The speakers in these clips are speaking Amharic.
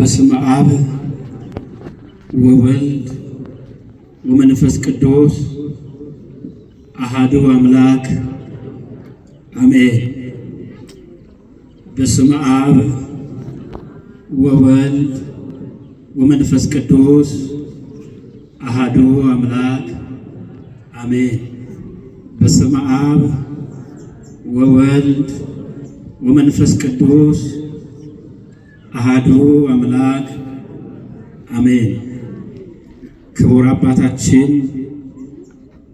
በስመ አብ ወወልድ ወመንፈስ ቅዱስ አሃዱ አምላክ አሜን። በስመ አብ ወወልድ ወመንፈስ ቅዱስ አሃዱ አምላክ አሜን። በስመ አብ ወወልድ ወመንፈስ ቅዱስ አሃዱ አምላክ አሜን። ክቡር አባታችን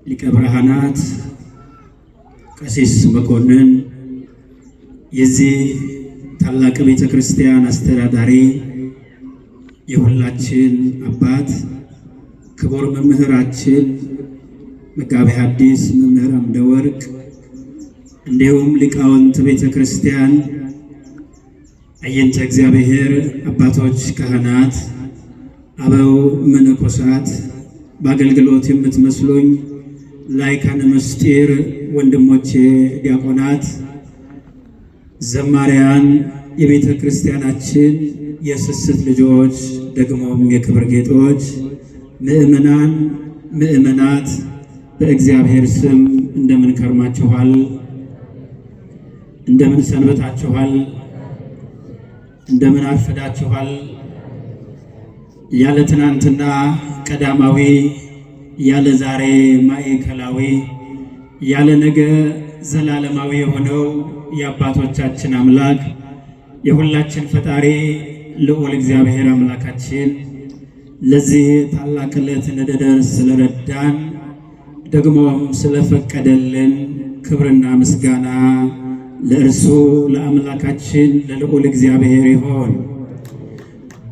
ሊቀ ብርሃናት ቀሲስ መኮንን፣ የዚህ ታላቅ ቤተ ክርስቲያን አስተዳዳሪ፣ የሁላችን አባት፣ ክቡር መምህራችን መጋቤ ሐዲስ መምህር አምደወርቅ፣ እንዲሁም ሊቃውንት ቤተ ክርስቲያን፣ አየንተ እግዚአብሔር አባቶች፣ ካህናት፣ አበው መነኮሳት፣ በአገልግሎት የምትመስሉኝ ላይካነ ምስጢር ወንድሞቼ ዲያቆናት፣ ዘማሪያን፣ የቤተ ክርስቲያናችን የስስት ልጆች ደግሞም የክብር ጌጦች፣ ምእመናን ምእመናት፣ በእግዚአብሔር ስም እንደምን ከርማችኋል? እንደምን ሰንበታችኋል? እንደምን አርፍዳችኋል? ያለ ትናንትና ቀዳማዊ፣ ያለ ዛሬ ማዕከላዊ፣ ያለ ነገ ዘላለማዊ የሆነው የአባቶቻችን አምላክ የሁላችን ፈጣሪ ልዑል እግዚአብሔር አምላካችን ለዚህ ታላቅ ዕለት እንድንደርስ ስለረዳን ደግሞም ስለፈቀደልን ክብርና ምስጋና ለእርሱ ለአምላካችን ለልዑል እግዚአብሔር ይሆን።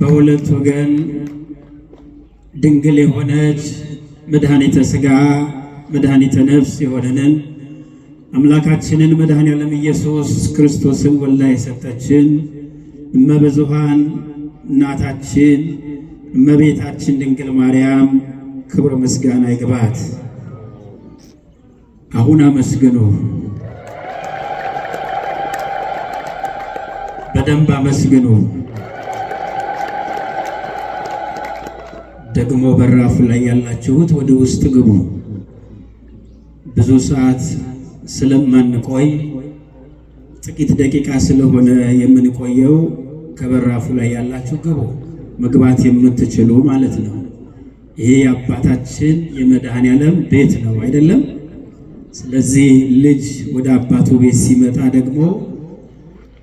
በሁለት ወገን ድንግል የሆነች መድኃኒተ ሥጋ መድኃኒተ ነፍስ የሆነንን አምላካችንን መድኃኔዓለም ኢየሱስ ክርስቶስን ወልዳ የሰጠችን እመብዙኃን እናታችን እመቤታችን ድንግል ማርያም ክብር ምስጋና ይግባት። አሁን አመስግኑ፣ በደንብ አመስግኑ። ደግሞ በራፉ ላይ ያላችሁት ወደ ውስጥ ግቡ። ብዙ ሰዓት ስለማንቆይ፣ ጥቂት ደቂቃ ስለሆነ የምንቆየው፣ ከበራፉ ላይ ያላችሁ ግቡ፣ መግባት የምትችሉ ማለት ነው። ይሄ የአባታችን የመድኃኔዓለም ቤት ነው አይደለም? ስለዚህ ልጅ ወደ አባቱ ቤት ሲመጣ ደግሞ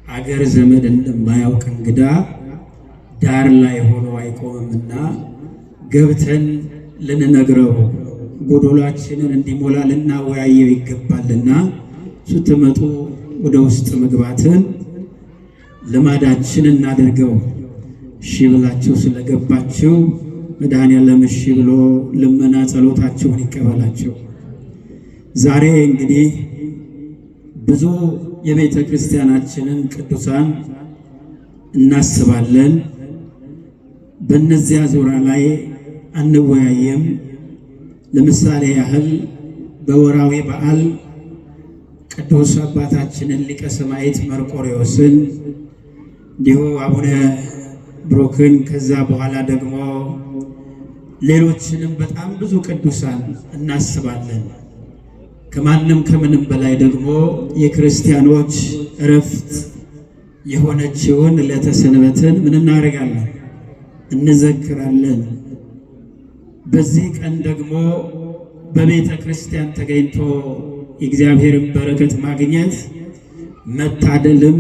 አገር ዘመድ እንደማያውቅ እንግዳ ዳር ላይ ሆኖ አይቆምምና ገብተን ልንነግረው፣ ጎዶላችንን እንዲሞላ ልናወያየው ይገባልና ስትመጡ ወደ ውስጥ መግባትን ልማዳችን እናድርገው። እሺ ብላችሁ ስለገባችሁ መድኃኔዓለም እሺ ብሎ ልመና ጸሎታችሁን ይቀበላችሁ። ዛሬ እንግዲህ ብዙ የቤተ ክርስቲያናችንን ቅዱሳን እናስባለን። በእነዚያ ዙሪያ ላይ አንወያየም። ለምሳሌ ያህል በወራዊ በዓል ቅዱስ አባታችንን ሊቀ ሰማዕት መርቆሬዎስን፣ እንዲሁ አቡነ ብሩክን፣ ከዛ በኋላ ደግሞ ሌሎችንም በጣም ብዙ ቅዱሳን እናስባለን። ከማንም ከምንም በላይ ደግሞ የክርስቲያኖች እረፍት የሆነችውን ዕለተ ሰንበትን ምን እናደርጋለን? እንዘክራለን። በዚህ ቀን ደግሞ በቤተ ክርስቲያን ተገኝቶ የእግዚአብሔርን በረከት ማግኘት መታደልም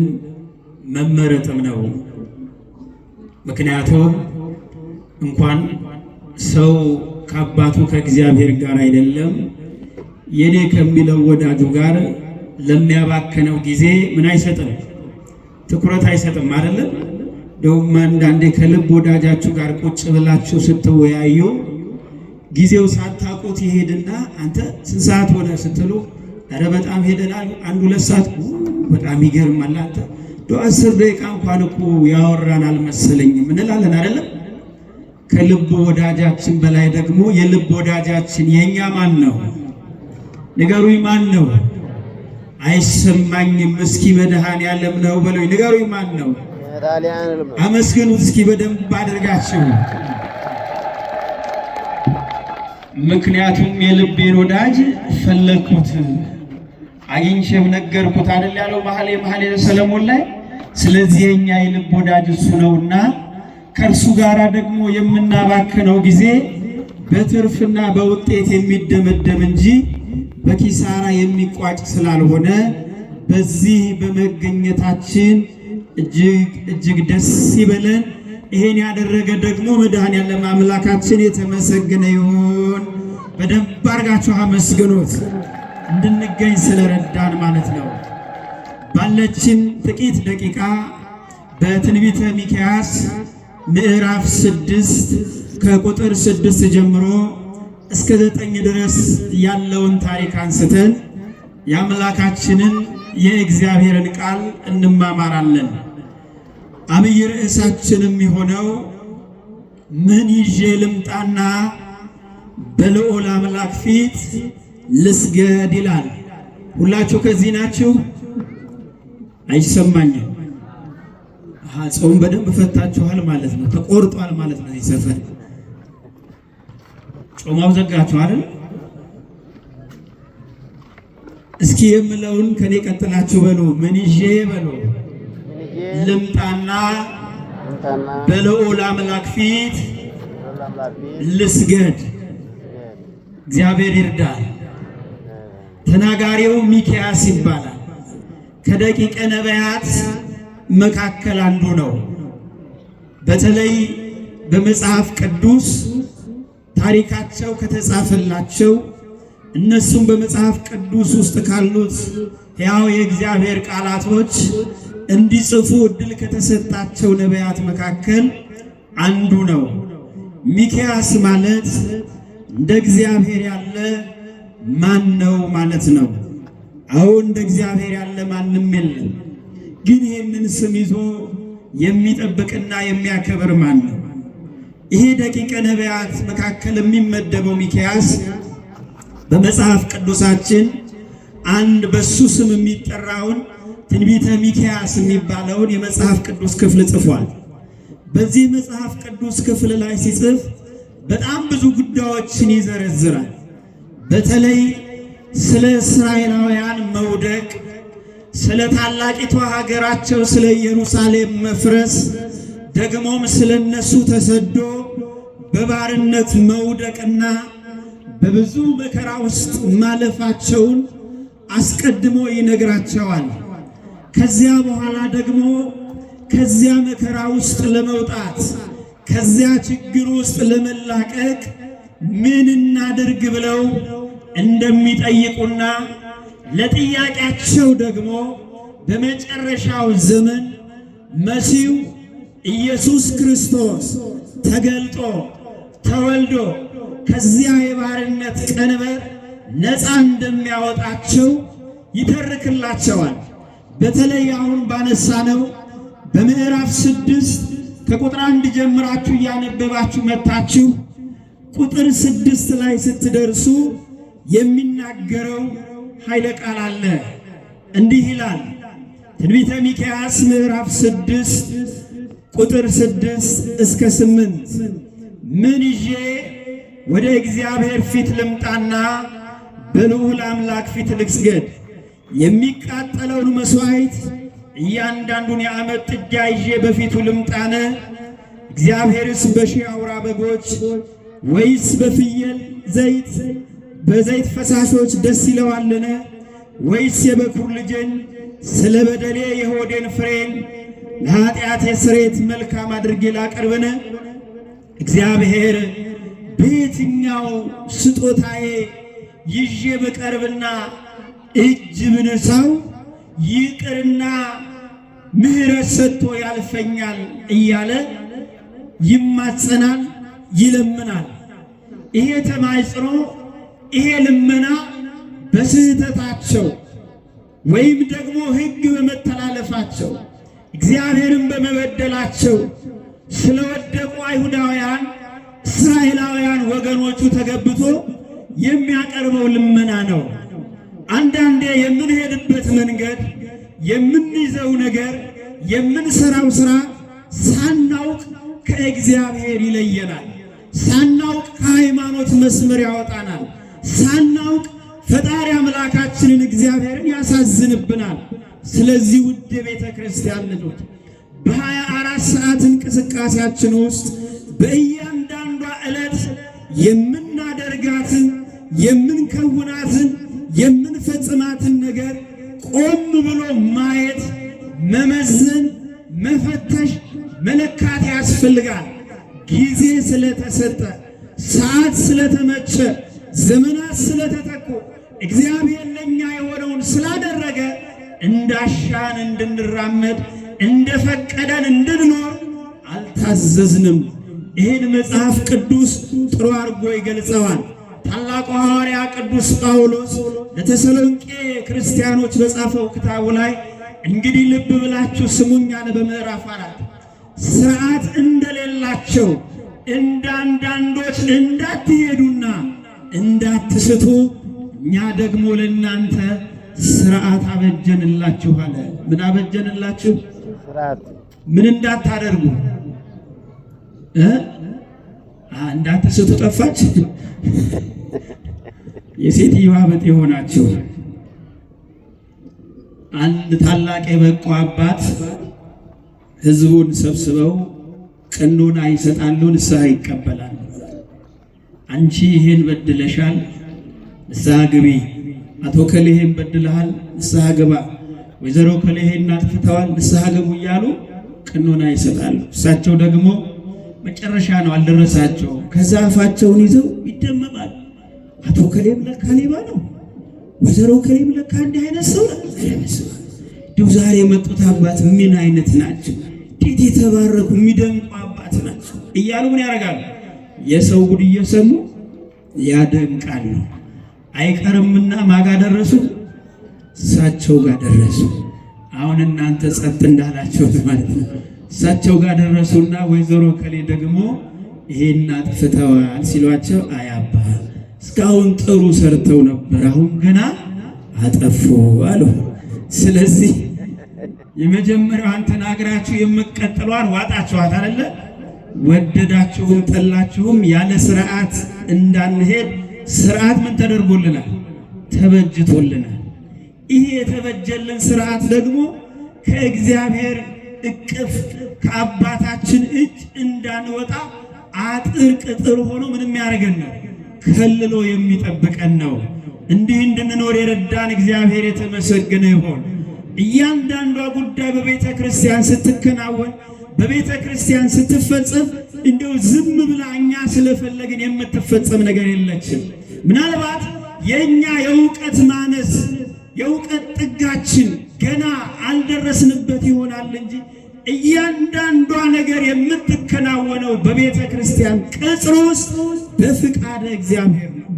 መመረጥም ነው። ምክንያቱም እንኳን ሰው ከአባቱ ከእግዚአብሔር ጋር አይደለም የኔ ከሚለው ወዳጁ ጋር ለሚያባክነው ጊዜ ምን አይሰጥም? ትኩረት አይሰጥም። አይደለም? ደውም አንዳንዴ ከልብ ወዳጃችሁ ጋር ቁጭ ብላችሁ ስትወያዩ ጊዜው ሳታውቁት ይሄድና አንተ ስንት ሰዓት ሆነ ስትሉ ኧረ በጣም ሄደናል፣ 1-2 ሰዓት፣ በጣም ይገርማል። አንተ እንደው 10 ደቂቃ እንኳን እኮ ያወራን አልመሰለኝም እንላለን። አይደለም? ከልብ ወዳጃችን በላይ ደግሞ የልብ ወዳጃችን የእኛ ማን ነው? ንገሩኝ፣ ማን ነው? አይሰማኝም። እስኪ መድኃኔዓለም ነው በሉኝ። ንገሩኝ፣ ማን ነው? አመስግኑት እስኪ በደንብ አድርጋችሁ። ምክንያቱም የልቤን ወዳጅ ፈለግኩት አግኝቼም ነገርኩት አይደል ያለው መኃልየ መኃልየ ሰለሞን ላይ። ስለዚህ የኛ የልብ ወዳጅ እሱ ነውና ከእርሱ ጋር ደግሞ የምናባክነው ጊዜ በትርፍና በውጤት የሚደመደም እንጂ በኪሳራ የሚቋጭ ስላልሆነ በዚህ በመገኘታችን እጅግ እጅግ ደስ ይበለን። ይሄን ያደረገ ደግሞ መድኃኔዓለም አምላካችን የተመሰገነ ይሁን። በደንብ አድርጋችሁ አመስግኑት፣ እንድንገኝ ስለረዳን ማለት ነው። ባለችን ጥቂት ደቂቃ በትንቢተ ሚክያስ ምዕራፍ 6 ከቁጥር 6 ጀምሮ እስከ 9 ድረስ ያለውን ታሪክ አንስተን የአምላካችንን የእግዚአብሔርን ቃል እንማማራለን። አብይ ርዕሳችንም የሆነው ምን ይዤ ልምጣና በልዑል አምላክ ፊት ልስገድ ይላል። ሁላችሁ ከዚህ ናችሁ? አይሰማኝም። ጾም በደንብ ፈታችኋል ማለት ነው። ተቆርጧል ማለት ነው። እዚህ ሰፈር ጾማው ዘጋችሁ አይደል? እስኪ የምለውን ከኔ ቀጥላችሁ በሉ። ምን ይዤ በሉ ልምጣና በልዑል አምላክ ፊት ልስገድ። እግዚአብሔር ይርዳል። ተናጋሪው ሚክያስ ይባላል። ከደቂቀ ነቢያት መካከል አንዱ ነው። በተለይ በመጽሐፍ ቅዱስ ታሪካቸው ከተጻፈላቸው እነሱም በመጽሐፍ ቅዱስ ውስጥ ካሉት ሕያው የእግዚአብሔር ቃላቶች እንዲጽፉ እድል ከተሰጣቸው ነቢያት መካከል አንዱ ነው። ሚክያስ ማለት እንደ እግዚአብሔር ያለ ማን ነው ማለት ነው። አዎ እንደ እግዚአብሔር ያለ ማንም የለም። ግን ይህንን ስም ይዞ የሚጠብቅና የሚያከብር ማን ነው? ይሄ ደቂቀ ነቢያት መካከል የሚመደበው ሚክያስ በመጽሐፍ ቅዱሳችን አንድ በሱ ስም የሚጠራውን ትንቢተ ሚክያስ የሚባለውን የመጽሐፍ ቅዱስ ክፍል ጽፏል። በዚህ መጽሐፍ ቅዱስ ክፍል ላይ ሲጽፍ በጣም ብዙ ጉዳዮችን ይዘረዝራል። በተለይ ስለ እስራኤላውያን መውደቅ፣ ስለ ታላቂቷ ሀገራቸው ስለ ኢየሩሳሌም መፍረስ፣ ደግሞም ስለ እነሱ ተሰዶ በባርነት መውደቅና በብዙ መከራ ውስጥ ማለፋቸውን አስቀድሞ ይነግራቸዋል። ከዚያ በኋላ ደግሞ ከዚያ መከራ ውስጥ ለመውጣት ከዚያ ችግር ውስጥ ለመላቀቅ ምን እናድርግ ብለው እንደሚጠይቁና ለጥያቄያቸው ደግሞ በመጨረሻው ዘመን መሲሁ ኢየሱስ ክርስቶስ ተገልጦ ተወልዶ ከዚያ የባርነት ቀንበር ነፃ እንደሚያወጣቸው ይተርክላቸዋል። በተለይ አሁን ባነሳነው በምዕራፍ 6 ከቁጥር 1 ጀምራችሁ እያነበባችሁ መታችሁ ቁጥር 6 ላይ ስትደርሱ የሚናገረው ኃይለ ቃል አለ። እንዲህ ይላል። ትንቢተ ሚክያስ ምዕራፍ 6 ቁጥር 6 እስከ 8 ምን ይዤ ወደ እግዚአብሔር ፊት ልምጣና በልዑል አምላክ ፊት ልስገድ? የሚቃጠለውን መሥዋዕት እያንዳንዱን የዓመት ጥጃ ይዤ በፊቱ ልምጣነ? እግዚአብሔርስ በሺህ አውራ በጎች ወይስ በፍየል ዘይት በዘይት ፈሳሾች ደስ ይለዋልን? ወይስ የበኩር ልጄን ስለ በደሌ የሆዴን ፍሬን ለኃጢአቴ ስርየት መልካም አድርጌ ላቀርብን? እግዚአብሔር በየትኛው ስጦታዬ ይዤ ብቀርብና እጅ ብነሳው ይቅርና ምሕረት ሰጥቶ ያልፈኛል እያለ ይማጸናል፣ ይለምናል። ይሄ ተማጽኖ ይሄ ልመና በስህተታቸው ወይም ደግሞ ሕግ በመተላለፋቸው እግዚአብሔርን በመበደላቸው ስለወደቁ አይሁዳውያን እስራኤላውያን ወገኖቹ ተገብቶ የሚያቀርበው ልመና ነው። አንዳንዴ የምንሄድበት መንገድ፣ የምንይዘው ነገር፣ የምንሰራው ስራ ሳናውቅ ከእግዚአብሔር ይለየናል። ሳናውቅ ከሃይማኖት መስመር ያወጣናል። ሳናውቅ ፈጣሪ አምላካችንን እግዚአብሔርን ያሳዝንብናል። ስለዚህ ውድ የቤተ ክርስቲያን ልጆች በ24 ሰዓት እንቅስቃሴያችን ውስጥ በእያንዳንዷ ዕለት የምናደርጋትን፣ የምንከውናትን፣ የምንፈጽማትን ነገር ቆም ብሎ ማየት፣ መመዘን፣ መፈተሽ፣ መለካት ያስፈልጋል። ጊዜ ስለተሰጠ፣ ሰዓት ስለተመቸ፣ ዘመናት ስለተተኩ፣ እግዚአብሔር ለኛ የሆነውን ስላደረገ እንዳሻን እንድንራመድ እንደፈቀደን እንድንኖር አልታዘዝንም። ይህን መጽሐፍ ቅዱስ ጥሩ አድርጎ ይገልጸዋል። ታላቁ ሐዋርያ ቅዱስ ጳውሎስ ለተሰሎንቄ ክርስቲያኖች በጻፈው ክታቡ ላይ እንግዲህ ልብ ብላችሁ ስሙኝ አለ። በምዕራፍ 4 ሥርዓት እንደሌላቸው እንዳንዳንዶች እንዳትሄዱና እንዳትስቱ እኛ ደግሞ ለእናንተ ሥርዓት አበጀንላችሁ አለ። ምን አበጀንላችሁ? ስርዓት። ምን እንዳታደርጉ እንዳትስቱ። ጠፋች የሴትዮዋ ብጤ ሆናችሁ። አንድ ታላቅ የበቁ አባት ሕዝቡን ሰብስበው ቅኖና ይሰጣሉ፣ ንስሐ ይቀበላሉ። አንቺ ይሄን በድለሻል፣ ንስሐ ግቢ። አቶ ከሌሄን በድለሃል፣ ንስሐ ግባ። ወይዘሮ ከሌሄን አጥፍተዋል፣ ንስሐ ግቡ እያሉ ቅኖና ይሰጣሉ። እሳቸው ደግሞ መጨረሻ ነው አልደረሳቸውም። ከዛ አፋቸውን ይዘው ይደመማል። አቶ ከሌም ለካ ሌባ ነው፣ ወይዘሮ ከሌም ለካ እንዲህ አይነት ሰው ነው። እንዲሁ ዛሬ የመጡት አባት ምን አይነት ናቸው? እንዴት የተባረኩ የሚደንቁ አባት ናቸው እያሉ ምን ያደርጋሉ? የሰው ጉድ እየሰሙ ያደንቃሉ። አይቀርምና ማጋ ደረሱ፣ እሳቸው ጋር ደረሱ። አሁን እናንተ ጸጥ እንዳላችሁት ማለት ነው። እሳቸው ጋር ደረሱና ወይዘሮ ከሌ ደግሞ ይሄን አጥፍተዋል ሲሏቸው፣ አያባ እስካሁን ጥሩ ሰርተው ነበር፣ አሁን ገና አጠፉ አሉ። ስለዚህ የመጀመሪያዋን ተናግራችሁ የምትቀጥሏን ዋጣችኋት አይደለ? ወደዳችሁም ጠላችሁም ያለ ስርዓት እንዳንሄድ ስርዓት ምን ተደርጎልናል? ተበጅቶልናል። ይሄ የተበጀልን ስርዓት ደግሞ ከእግዚአብሔር እቅፍ ከአባታችን እጅ እንዳንወጣ አጥር ቅጥር ሆኖ ምንም ያደርገን ነው፣ ከልሎ የሚጠብቀን ነው። እንዲህ እንድንኖር የረዳን እግዚአብሔር የተመሰገነ ይሆን። እያንዳንዷ ጉዳይ በቤተ ክርስቲያን ስትከናወን፣ በቤተ ክርስቲያን ስትፈጸም እንደው ዝም ብላ እኛ ስለፈለግን የምትፈጸም ነገር የለችም። ምናልባት የእኛ የእውቀት ማነስ የእውቀት ጥጋችን ገና አልደረስንበት ይሆናል እንጂ እያንዳንዷ ነገር የምትከናወነው በቤተ ክርስቲያን ቅጽር ውስጥ በፍቃደ እግዚአብሔር ነው።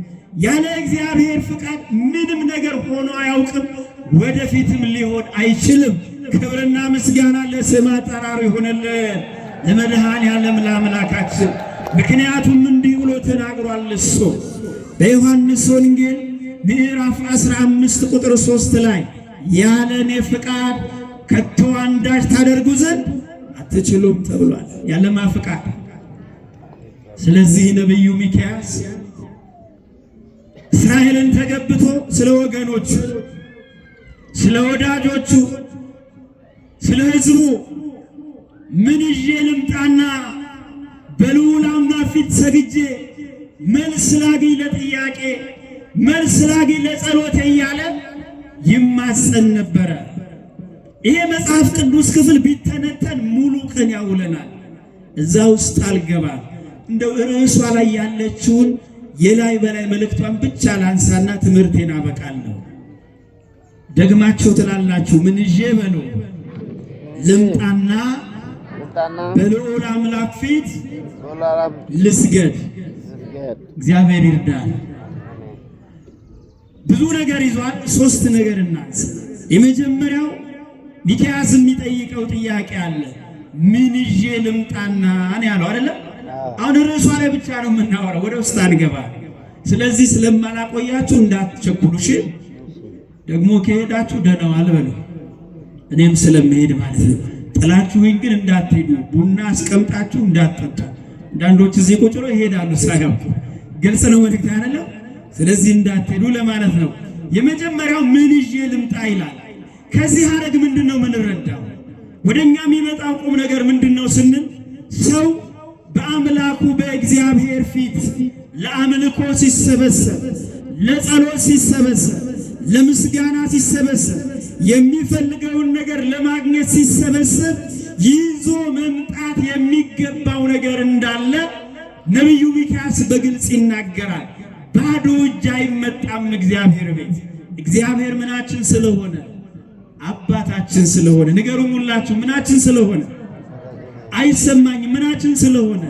ያለ እግዚአብሔር ፍቃድ ምንም ነገር ሆኖ አያውቅም፣ ወደፊትም ሊሆን አይችልም። ክብርና ምስጋና ለስም አጠራሩ ይሁንልን ለመድኃኔዓለም ለአምላካችን። ምክንያቱም እንዲህ ብሎ ተናግሯል እሱ በዮሐንስ ወንጌል ምዕራፍ 15 ቁጥር 3 ላይ ያለ እኔ ፍቃድ ከቶ አንዳች ታደርጉ ዘንድ አትችሉም ተብሏል። ያለማ ፍቃድ። ስለዚህ ነቢዩ ሚክያስ እስራኤልን ተገብቶ ስለ ወገኖቹ፣ ስለ ወዳጆቹ፣ ስለ ሕዝቡ ምን ይዤ ልምጣና በልዑል አምላክ ፊት ሰግጄ መልስ ላግኝ ለጥያቄ መልስ ላግኝ ለጸሎቴ እያለ ይማጸን ነበረ። ይሄ መጽሐፍ ቅዱስ ክፍል ቢተነተን ሙሉ ቀን ያውለናል። እዛ ውስጥ አልገባም። እንደው ርዕሷ ላይ ያለችውን የላይ በላይ መልእክቷን ብቻ ላንሳና ትምህርቴን አበቃለሁ። ደግማችሁ ትላላችሁ፣ ምን ይዤ በሉ ልምጣና ልምጣና በልዑል አምላክ ፊት ዶላራም ልስገድ። ስገድ። እግዚአብሔር ይርዳል። ብዙ ነገር ይዟል። ሶስት ነገር እናንሳ። የመጀመሪያው ሚክያስ የሚጠይቀው ጥያቄ አለ። ምን ይዤ ልምጣና ነው ያለው አይደለም? አሁን ርዕሷ ላይ ብቻ ነው የምናወራው፣ ወደ ውስጥ አንገባ። ስለዚህ ስለማላቆያችሁ እንዳትቸኩሉ እሺ። ደግሞ ከሄዳችሁ ደህና ዋል በሉ፣ እኔም ስለምሄድ ማለት ነው። ጥላችሁኝ ግን እንዳትሄዱ፣ ቡና አስቀምጣችሁ እንዳትጠጡ። አንዳንዶች እዚህ ቁጭ ብለው ይሄዳሉ ሳያውቁ። ግልጽ ነው መልእክት አይደለም? ስለዚህ እንዳትሄዱ ለማለት ነው። የመጀመሪያው ምን ይዤ ልምጣ ይላል። ከዚህ ሐረግ ምንድን ነው የምንረዳው? ወደኛ የሚመጣው ቁም ነገር ምንድን ነው ስንል ሰው በአምላኩ በእግዚአብሔር ፊት ለአምልኮ ሲሰበሰብ፣ ለጸሎት ሲሰበሰብ፣ ለምስጋና ሲሰበሰብ፣ የሚፈልገውን ነገር ለማግኘት ሲሰበሰብ ይዞ መምጣት የሚገባው ነገር እንዳለ ነቢዩ ሚክያስ በግልጽ ይናገራል። ባዶ እጅ አይመጣም እግዚአብሔር ቤት። እግዚአብሔር ምናችን ስለሆነ? አባታችን ስለሆነ። ንገሩኝ ሁላችሁ፣ ምናችን ስለሆነ? አይሰማኝም። ምናችን ስለሆነ?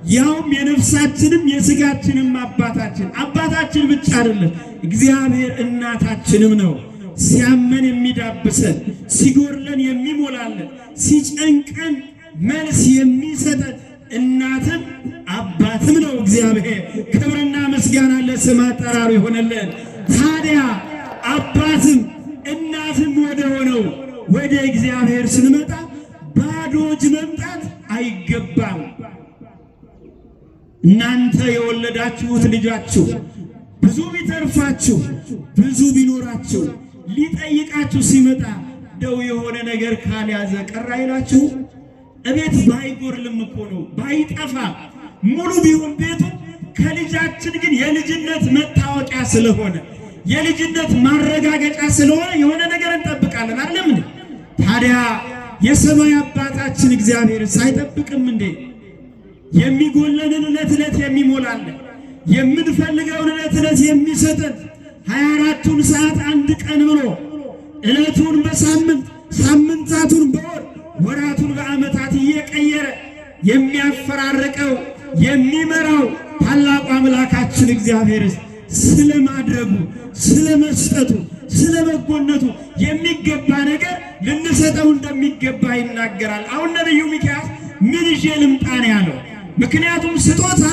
ያውም የነፍሳችንም የስጋችንም አባታችን። አባታችን ብቻ አይደለም፣ እግዚአብሔር እናታችንም ነው። ሲያመን የሚዳብሰን፣ ሲጎርለን የሚሞላለን፣ ሲጨንቀን መልስ የሚሰጠን እናትም አባትም ነው እግዚአብሔር። ክብርና ምስጋና ለስም አጠራሩ ይሆነልን። ታዲያ አባትም እናትም ወደ ሆነው ወደ እግዚአብሔር ስንመጣ ባዶ እጅ መምጣት አይገባም። እናንተ የወለዳችሁት ልጃችሁ ብዙ ቢተርፋችሁ ብዙ ቢኖራችሁ ሊጠይቃችሁ ሲመጣ ደው የሆነ ነገር ካልያዘ ቀር አይላችሁ? እቤት ባይጎርልም እኮ ነው ባይጠፋ ሙሉ ቢሆን ቤቱ ከልጃችን ግን የልጅነት መታወቂያ ስለሆነ የልጅነት ማረጋገጫ ስለሆነ የሆነ ነገር እንጠብቃለን። አይደለም እንዴ? ታዲያ የሰማይ አባታችን እግዚአብሔር ሳይጠብቅም እንዴ? የሚጎለንን ዕለት ዕለት የሚሞላልን የምንፈልገውን ዕለት ዕለት የሚሰጠን 24ቱን ሰዓት አንድ ቀን ብሎ ዕለቱን በሳምንት ሳምንታቱን በወር ወራቱን በዓመታት እየቀየረ የሚያፈራርቀው የሚመራው ታላቁ አምላካችን እግዚአብሔር ስለማድረጉ ስለመስጠቱ ስለበጎነቱ የሚገባ ነገር ልንሰጠው እንደሚገባ ይናገራል። አሁን ነቢዩ ሚክያስ ምን ይዤ ልምጣ ነው ያለው። ምክንያቱም ስጦታ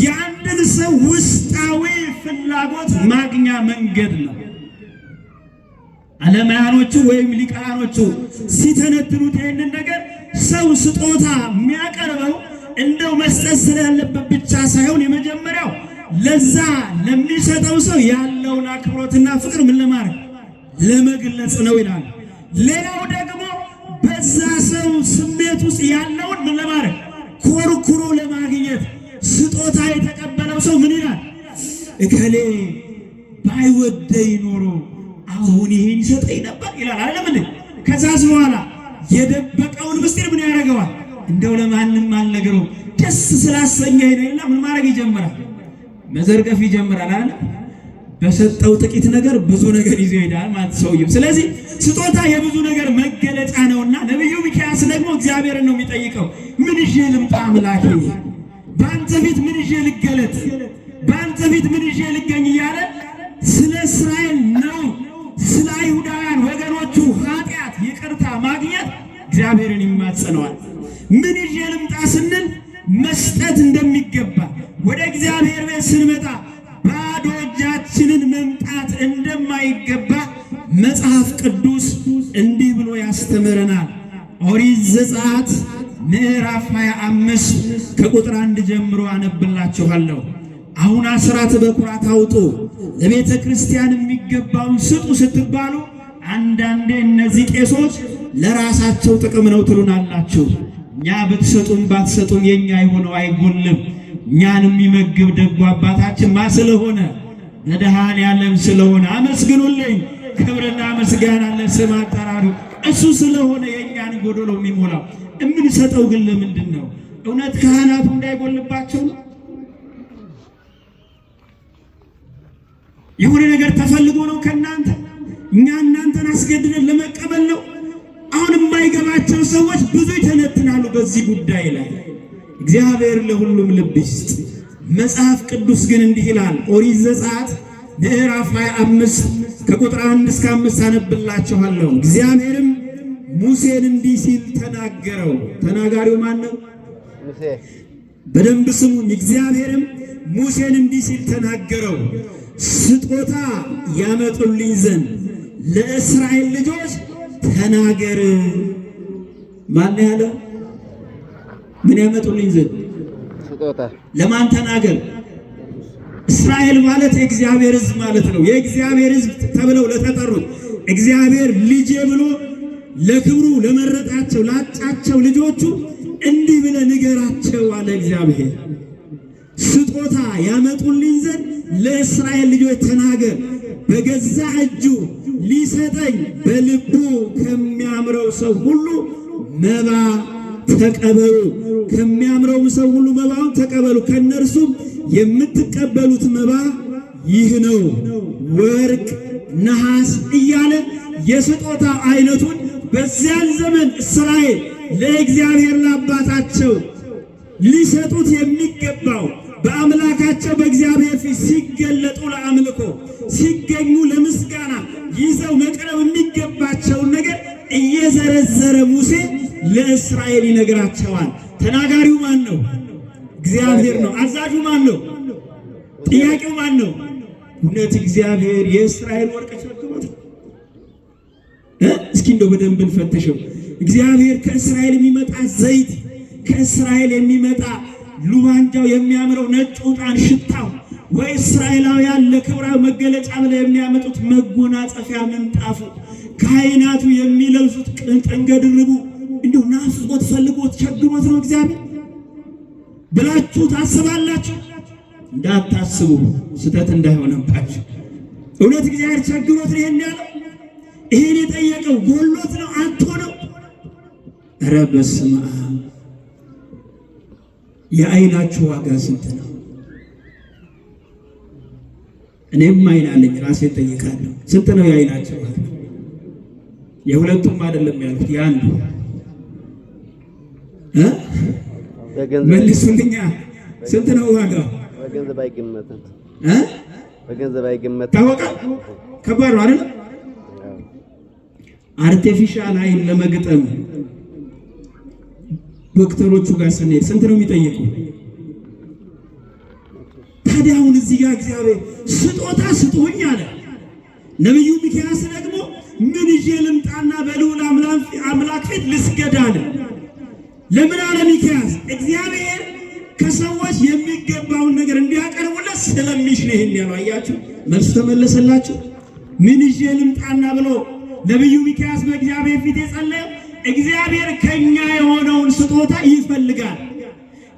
የአንድን ሰው ውስጣዊ ፍላጎት ማግኛ መንገድ ነው። ዓለማውያኖቹ ወይም ሊቃኖቹ ሲተነትኑት ይህንን ነገር ሰው ስጦታ የሚያቀርበው እንደው መስጠት ስላለበት ብቻ ሳይሆን የመጀመሪያው ለዛ ለሚሰጠው ሰው ያለውን አክብሮትና ፍቅር ምን ለማድረግ ለመግለጽ ነው ይላል። ሌላው ደግሞ በዛ ሰው ስሜት ውስጥ ያለውን ምን ለማድረግ ኮርኩሮ ለማግኘት። ስጦታ የተቀበለው ሰው ምን ይላል? እከሌ ባይወደኝ ኖሮ አሁን ይሄን ይሰጠኝ ነበር ይላል። አይደለም እንዴ? ከዛስ በኋላ የደበቀውን ምስጢር ምን ያደርገዋል? እንደው ለማንም አልነገረውም ደስ ስላሰኘኝ ነው ይልና ምን ማድረግ ይጀምራል? መዘርገፍ ይጀምራል። አይደል? በሰጠው ጥቂት ነገር ብዙ ነገር ይዞ ይሄዳል ማለት ሰውየው። ስለዚህ ስጦታ የብዙ ነገር መገለጫ ነውና ነቢዩ ሚክያስ ደግሞ እግዚአብሔርን ነው የሚጠይቀው። ምን ይዤ ልምጣ አምላኬ? በአንተ ፊት ምን ይዤ ልገለጥ? በአንተ ፊት ምን ይዤ ልገኝ እያለ ስለ እስራኤል ነው ስለ አይሁዳውያን ወገኖቹ ኃጢአት ይቅርታ ማግኘት እግዚአብሔርን ይማጸነዋል። ምን ይዤ ልምጣ ስንል መስጠት እንደሚገባ ወደ እግዚአብሔር ቤት ስንመጣ ባዶ እጃችንን መምጣት እንደማይገባ መጽሐፍ ቅዱስ እንዲህ ብሎ ያስተምረናል። ኦሪት ዘጸአት ምዕራፍ 25 ከቁጥር 1 ጀምሮ አነብላችኋለሁ። አሁን አስራት በኩራት አውጡ፣ ለቤተ ክርስቲያን የሚገባውን ስጡ ስትባሉ አንዳንዴ እነዚህ ቄሶች ለራሳቸው ጥቅም ነው ትሉናላችሁ። እኛ ብትሰጡም ባትሰጡም የኛ የሆነው አይጎልም። እኛን የሚመግብ ደጉ አባታችን ማ ስለሆነ መድኃኔዓለም ስለሆነ አመስግኑልኝ። ክብርና ምስጋና ለስም አጠራሩ እሱ ስለሆነ የእኛን ጎዶሎ የሚሞላው። የምንሰጠው ግን ለምንድን ነው? እውነት ካህናቱ እንዳይጎልባቸው ነው? የሆነ ነገር ተፈልጎ ነው ከእናንተ? እኛ እናንተን አስገድደን ለመቀበል ነው? አሁን የማይገባቸው ሰዎች ብዙ ይተነትናሉ በዚህ ጉዳይ ላይ። እግዚአብሔር ለሁሉም ልብ ይስጥ። መጽሐፍ ቅዱስ ግን እንዲህ ይላል። ኦሪት ዘጸአት ምዕራፍ 25 ከቁጥር 1 እስከ 5 አነብላችኋለሁ። እግዚአብሔርም ሙሴን እንዲህ ሲል ተናገረው። ተናጋሪው ማን ነው? ሙሴ። በደንብ ስሙኝ። እግዚአብሔርም ሙሴን እንዲህ ሲል ተናገረው፣ ስጦታ ያመጡልኝ ዘንድ ለእስራኤል ልጆች ተናገር። ማን ያለው? ምን ያመጡልኝ ዘንድ? ስጦታ። ለማን ተናገር? እስራኤል ማለት የእግዚአብሔር ሕዝብ ማለት ነው። የእግዚአብሔር ሕዝብ ተብለው ለተጠሩት፣ እግዚአብሔር ልጄ ብሎ ለክብሩ ለመረጣቸው፣ ላጫቸው ልጆቹ እንዲህ ብለህ ንገራቸው አለ እግዚአብሔር። ስጦታ ያመጡልኝ ዘንድ ለእስራኤል ልጆች ተናገር። በገዛ እጁ ሊሰጠኝ በልቡ ከሚያምረው ሰው ሁሉ መባ ተቀበሉ። ከሚያምረውም ሰው ሁሉ መባውን ተቀበሉ። ከእነርሱም የምትቀበሉት መባ ይህ ነው፣ ወርቅ፣ ነሐስ እያለ የስጦታ አይነቱን በዚያን ዘመን እስራኤል ለእግዚአብሔር ለአባታቸው ሊሰጡት የሚገባው፣ በአምላካቸው በእግዚአብሔር ፊት ሲገለጡ ለአምልኮ፣ ሲገኙ ለምስጋና ይዘው መቅረብ የሚገባቸውን ነገር እየዘረዘረ ሙሴ ለእስራኤል ይነግራቸዋል። ተናጋሪው ማን ነው? እግዚአብሔር ነው። አዛዡ ማን ነው? ጥያቄው ማን ነው? እውነት እግዚአብሔር የእስራኤል ወርቅ ቸግሮት ነው? እስኪ እንደው በደንብ እንፈትሸው። እግዚአብሔር ከእስራኤል የሚመጣ ዘይት፣ ከእስራኤል የሚመጣ ሉባንጃው፣ የሚያምረው ነጭ ዕጣን ሽታው፣ ወይ እስራኤላውያን ለክብራዊ መገለጫ ብለው የሚያመጡት መጎናጸፊያ ምንጣፉ፣ ካህናቱ የሚለብሱት ጥንገድርቡ እንዲሁ ናፍቆት፣ ፈልጎት፣ ቸግሮት ነው እግዚአብሔር ብላችሁ ታስባላችሁ? እንዳታስቡ፣ ስህተት እንዳይሆንባችሁ። እውነት እግዚአብሔር ቸግሮት ነው ይሄን ያለው? ይሄን የጠየቀው ጎሎት ነው? አጥቶ ነው? ኧረ በስመ አብ! የአይናችሁ ዋጋ ስንት ነው? እኔም አይን አለኝ፣ ራሴን ጠይቃለሁ። ስንት ነው የአይናችሁ ዋጋ? የሁለቱም አይደለም ያልኩት፣ የአንዱ እ በገንዘብ መልሱልኛ። ስንት ነው ዋጋው? በገንዘብ አይገመትም። እ? በገንዘብ አይገመትም። ታወቃል። ከባድ ነው አይደል? አዎ። Artificial አይን ለመግጠም ዶክተሮቹ ጋር ስንሄድ ስንት ነው የሚጠይቁ? ታዲያ አሁን እዚህ ጋር እግዚአብሔር ስጦታ ስጡኝ አለ። ነቢዩ ሚክያስ ደግሞ ምን ይዤ ልምጣና በልዑል አምላክ ፊት ልስገድ አለ። ለምን አለ ሚክያስ? እግዚአብሔር ከሰዎች የሚገባውን ነገር እንዲያቀርቡለት ስለሚሽ ነው ይሄን ያለው። አያችሁ፣ መልሱ ተመለሰላችሁ። ምን ይዤ ልምጣና ብሎ ነቢዩ ሚክያስ በእግዚአብሔር ፊት የጸለየው እግዚአብሔር ከኛ የሆነውን ስጦታ ይፈልጋል።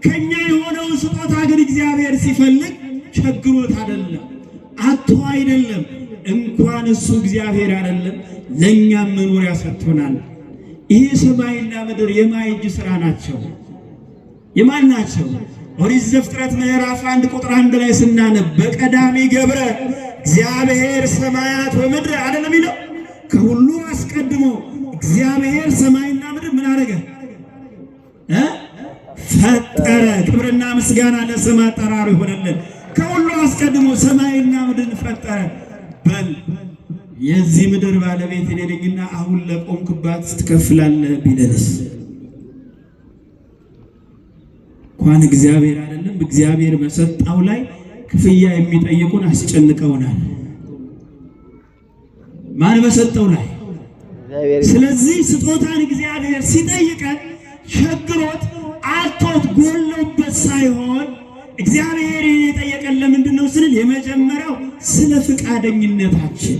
ከኛ የሆነውን ስጦታ ግን እግዚአብሔር ሲፈልግ ቸግሮት አይደለም፣ አጥቶ አይደለም። እንኳን እሱ እግዚአብሔር አይደለም ለእኛም መኖሪያ ሰጥቶናል። ይሄ ሰማይና ምድር የማን እጅ ስራ ናቸው? የማን ናቸው? ኦሪት ዘፍጥረት ምዕራፍ 1 ቁጥር 1 ላይ ስናነብ በቀዳሚ ገብረ እግዚአብሔር ሰማያት ወምድር አይደለም የሚለው? ከሁሉ አስቀድሞ እግዚአብሔር ሰማይና ምድር ምን አደረገ እ? ፈጠረ። ክብርና ምስጋና ለስም አጠራሩ ይሆንልን። ከሁሉ አስቀድሞ ሰማይና ምድርን ፈጠረ። በል የዚህ ምድር ባለቤት እኔ ነኝና አሁን ለቆምክባት ትከፍላለህ ቢለንስ? እንኳን እግዚአብሔር አይደለም እግዚአብሔር በሰጣው ላይ ክፍያ የሚጠይቁን አስጨንቀውናል። ማን በሰጠው ላይ? እግዚአብሔር። ስለዚህ ስጦታን እግዚአብሔር ሲጠይቀን ቸግሮት፣ አጥቶት፣ ጎሎበት ሳይሆን እግዚአብሔር ይህን የጠየቀን ለምንድን ነው ስንል የመጀመሪያው ስለ ፍቃደኝነታችን።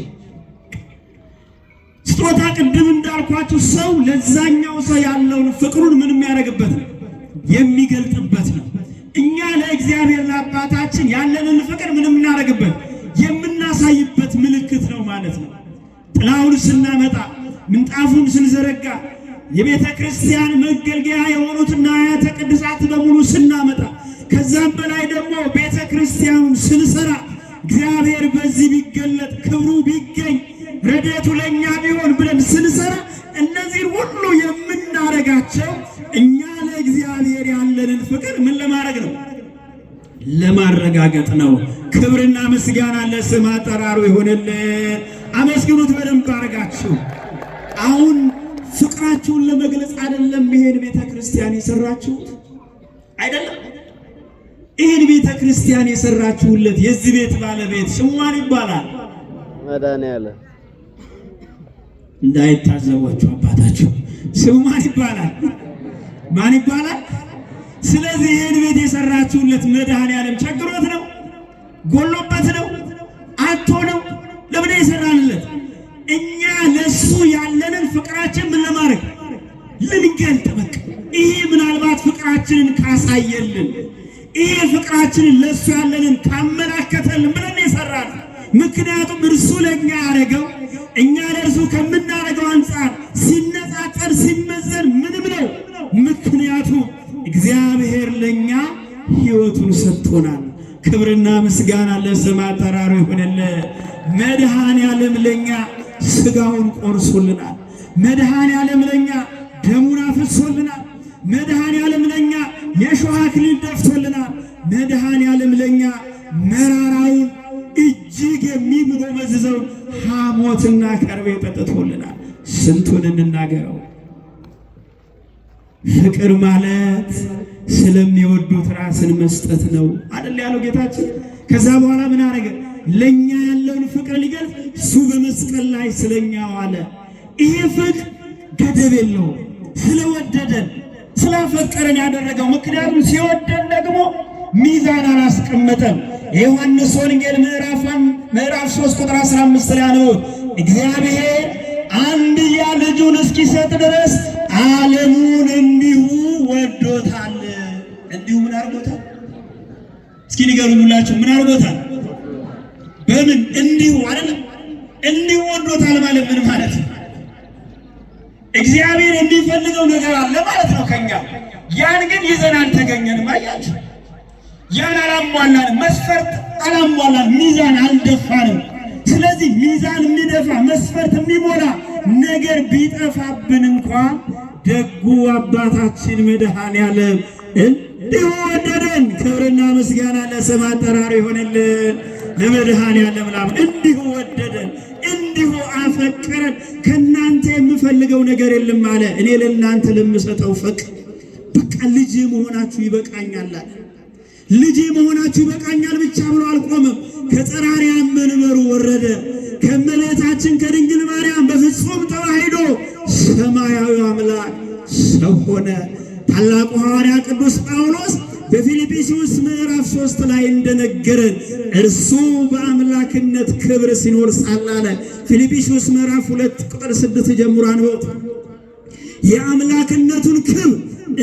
ስጦታ ቅድም እንዳልኳችሁ ሰው ለዛኛው ሰው ያለውን ፍቅሩን ምን የሚያደርግበት ነው? የሚገልጥበት ነው። እኛ ለእግዚአብሔር ለአባታችን ያለንን ፍቅር ምን የምናደርግበት፣ የምናሳይበት ምልክት ነው ማለት ነው። ጥላውን ስናመጣ፣ ምንጣፉን ስንዘረጋ፣ የቤተ ክርስቲያን መገልገያ የሆኑትን ንዋያተ ቅድሳት በሙሉ ስናመጣ፣ ከዛም በላይ ደግሞ ቤተ ክርስቲያኑን ስንሰራ፣ እግዚአብሔር በዚህ ቢገለጥ፣ ክብሩ ቢገኝ፣ ረድኤቱ ለእኛ ቢሆን ብለን ስንሰራ፣ እነዚህን ሁሉ የምናደርጋቸው እኛ ለእግዚአብሔር ያለንን ፍቅር ምን ለማድረግ ነው? ለማረጋገጥ ነው። ክብርና ምስጋና ለስም አጠራሩ ይሁንልን። አመስግኑት በደንብ አድርጋችሁ። አሁን ፍቅራችሁን ለመግለጽ አይደለም ይሄን ቤተ ክርስቲያን የሰራችሁት አይደለም። ይህን ቤተ ክርስቲያን የሰራችሁለት የዚህ ቤት ባለቤት ስሙ ማን ይባላል? መድኃኔዓለም። እንዳይታዘቧችሁ አባታችሁ። ስሙ ማን ይባላል? ማን ይባላል? ስለዚህ ይህን ቤት የሰራችሁለት መድኃኔዓለም ቸግሮት ነው? ጎሎበት ነው? አጥቶ ነው? ለምን የሰራንለት? እኛ ለሱ ያለንን ፍቅራችን ምን ለማድረግ ልንገልጥ። በቃ ይሄ ምናልባት ፍቅራችንን ካሳየልን፣ ይሄ ፍቅራችንን ለሱ ያለንን ካመላከተልን ብለን የሰራን። ምክንያቱም እርሱ ለእኛ ያደረገው እኛ ለእርሱ ከምናደርገው አንጻር ሲነጻጸር ሲመዘን ምንም ነው። ምክንያቱም እግዚአብሔር ለእኛ ሕይወቱን ሰጥቶናል። ክብርና ምስጋና ለስም አጠራሩ ይሁንልን። መድኃኔዓለም ለእኛ ስጋውን ቆርሶልናል። መድኃኔዓለም ለእኛ ደሙን አፍሶልናል። መድኃኔዓለም ለእኛ የሾህ አክሊል ደፍቶልናል። መድኃኔዓለም ለእኛ መራራውን እጅግ የሚጎመዝዘውን ሐሞትና ከርቤ ጠጥቶልናል። ስንቱን እንናገረው? ፍቅር ማለት ስለሚወዱት ራስን መስጠት ነው አይደል ያለው ጌታችን። ከዛ በኋላ ምን አደረገ? ለኛ ያለውን ፍቅር ሊገልጽ እሱ በመስቀል ላይ ስለኛ ዋለ። ይሄ ፍቅር ገደብ የለውም። ስለወደደን ስላፈቀረን ያደረገው። ምክንያቱም ሲወደን ደግሞ ሚዛን አላስቀመጠም። የዮሐንስ ወንጌል ምዕራፍ 3 ቁጥር 15 ላይ ነው እግዚአብሔር አንድያ ልጁን እስኪሰጥ ድረስ ዓለሙን እንዲሁ ወዶታል። እንዲሁ ምን አድርጎታል? እስኪ ንገሩኝ ሁላችሁ፣ ምን አድርጎታል? በምን እንዲሁ አይደለም። እንዲሁ ወዶታል ማለት ምን ማለት ነው? እግዚአብሔር የሚፈልገው ነገር አለ ማለት ነው ከኛ። ያን ግን ይዘን አልተገኘንም። አያችሁ፣ ያን አላሟላንም፣ መስፈርት አላሟላንም፣ ሚዛን አልደፋንም። ስለዚህ ሚዛን የሚደፋ መስፈርት የሚሞላ ነገር ቢጠፋብን እንኳ ደጉ አባታችን መድኃኔዓለም እንዲሁ ወደደን። ክብርና ምስጋና ለስም አጠራሩ ይሆንልን ለመድኃኔዓለም ላም እንዲሁ ወደደን፣ እንዲሁ አፈቀረን። ከእናንተ የምፈልገው ነገር የለም አለ። እኔ ለእናንተ ለምሰጠው ፍቅር በቃ ልጄ መሆናችሁ ይበቃኛል አለ። ልጄ መሆናችሁ ይበቃኛል ብቻ ብሎ አልቆመም። ከጸራሪያም መንበሩ ወረደ። ከእመቤታችን ከድንግል ማርያም በፍጹም ተዋሕዶ ሰማያዊ አምላክ ሰው ሆነ። ታላቁ ሐዋርያ ቅዱስ ጳውሎስ በፊልጵስዩስ ምዕራፍ 3 ላይ እንደነገረን እርሱ በአምላክነት ክብር ሲኖር ሳለ አለ። ፊልጵስዩስ ምዕራፍ 2 ቁጥር 6 ጀምሮ አንብቡት። የአምላክነቱን ክብር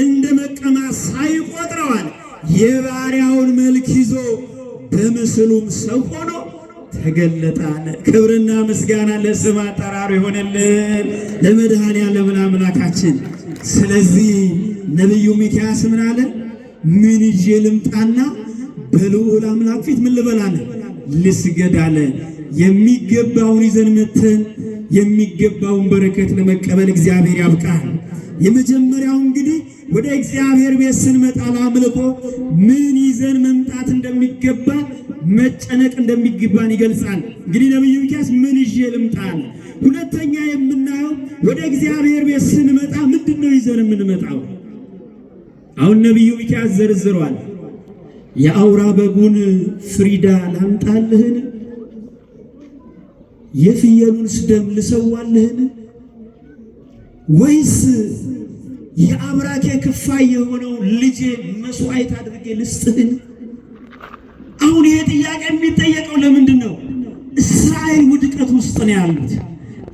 እንደ መቀማት ሳይቆጥረዋል የባሪያውን መልክ ይዞ በምስሉም ሰው ሆኖ ተገለጠ አለ። ክብርና ምስጋና ለስም አጠራሩ ይሆንልን ለመድኃኔዓለም አምላካችን። ስለዚህ ነቢዩ ሚክያስ ምን አለ? ምን ይዤ ልምጣና በልዑል አምላክ ፊት ምን ልበል አለ? ልስገድ አለ። የሚገባውን ይዘን መተን የሚገባውን በረከት ለመቀበል እግዚአብሔር ያብቃል። የመጀመሪያው እንግዲህ ወደ እግዚአብሔር ቤት ስንመጣ ለአምልኮ ምን ይዘን መምጣት እንደሚገባ መጨነቅ እንደሚገባን ይገልጻል። እንግዲህ ነቢዩ ሚክያስ ምን ይዤ ልምጣ አለ። ሁለተኛ የምናየው ወደ እግዚአብሔር ቤት ስንመጣ ምንድን ነው ይዘን የምንመጣው? አሁን ነቢዩ ሚክያስ ዘርዝሯል። የአውራ በጉን ፍሪዳ ላምጣልህን? የፍየሉንስ ደም ልሰዋልህን? ወይስ የአብራኬ ክፋይ የሆነው ልጄ መስዋዕት አድርጌ ልስጥህን? አሁን ይሄ ጥያቄ የሚጠየቀው ለምንድን ነው? እስራኤል ውድቀት ውስጥ ነው ያሉት።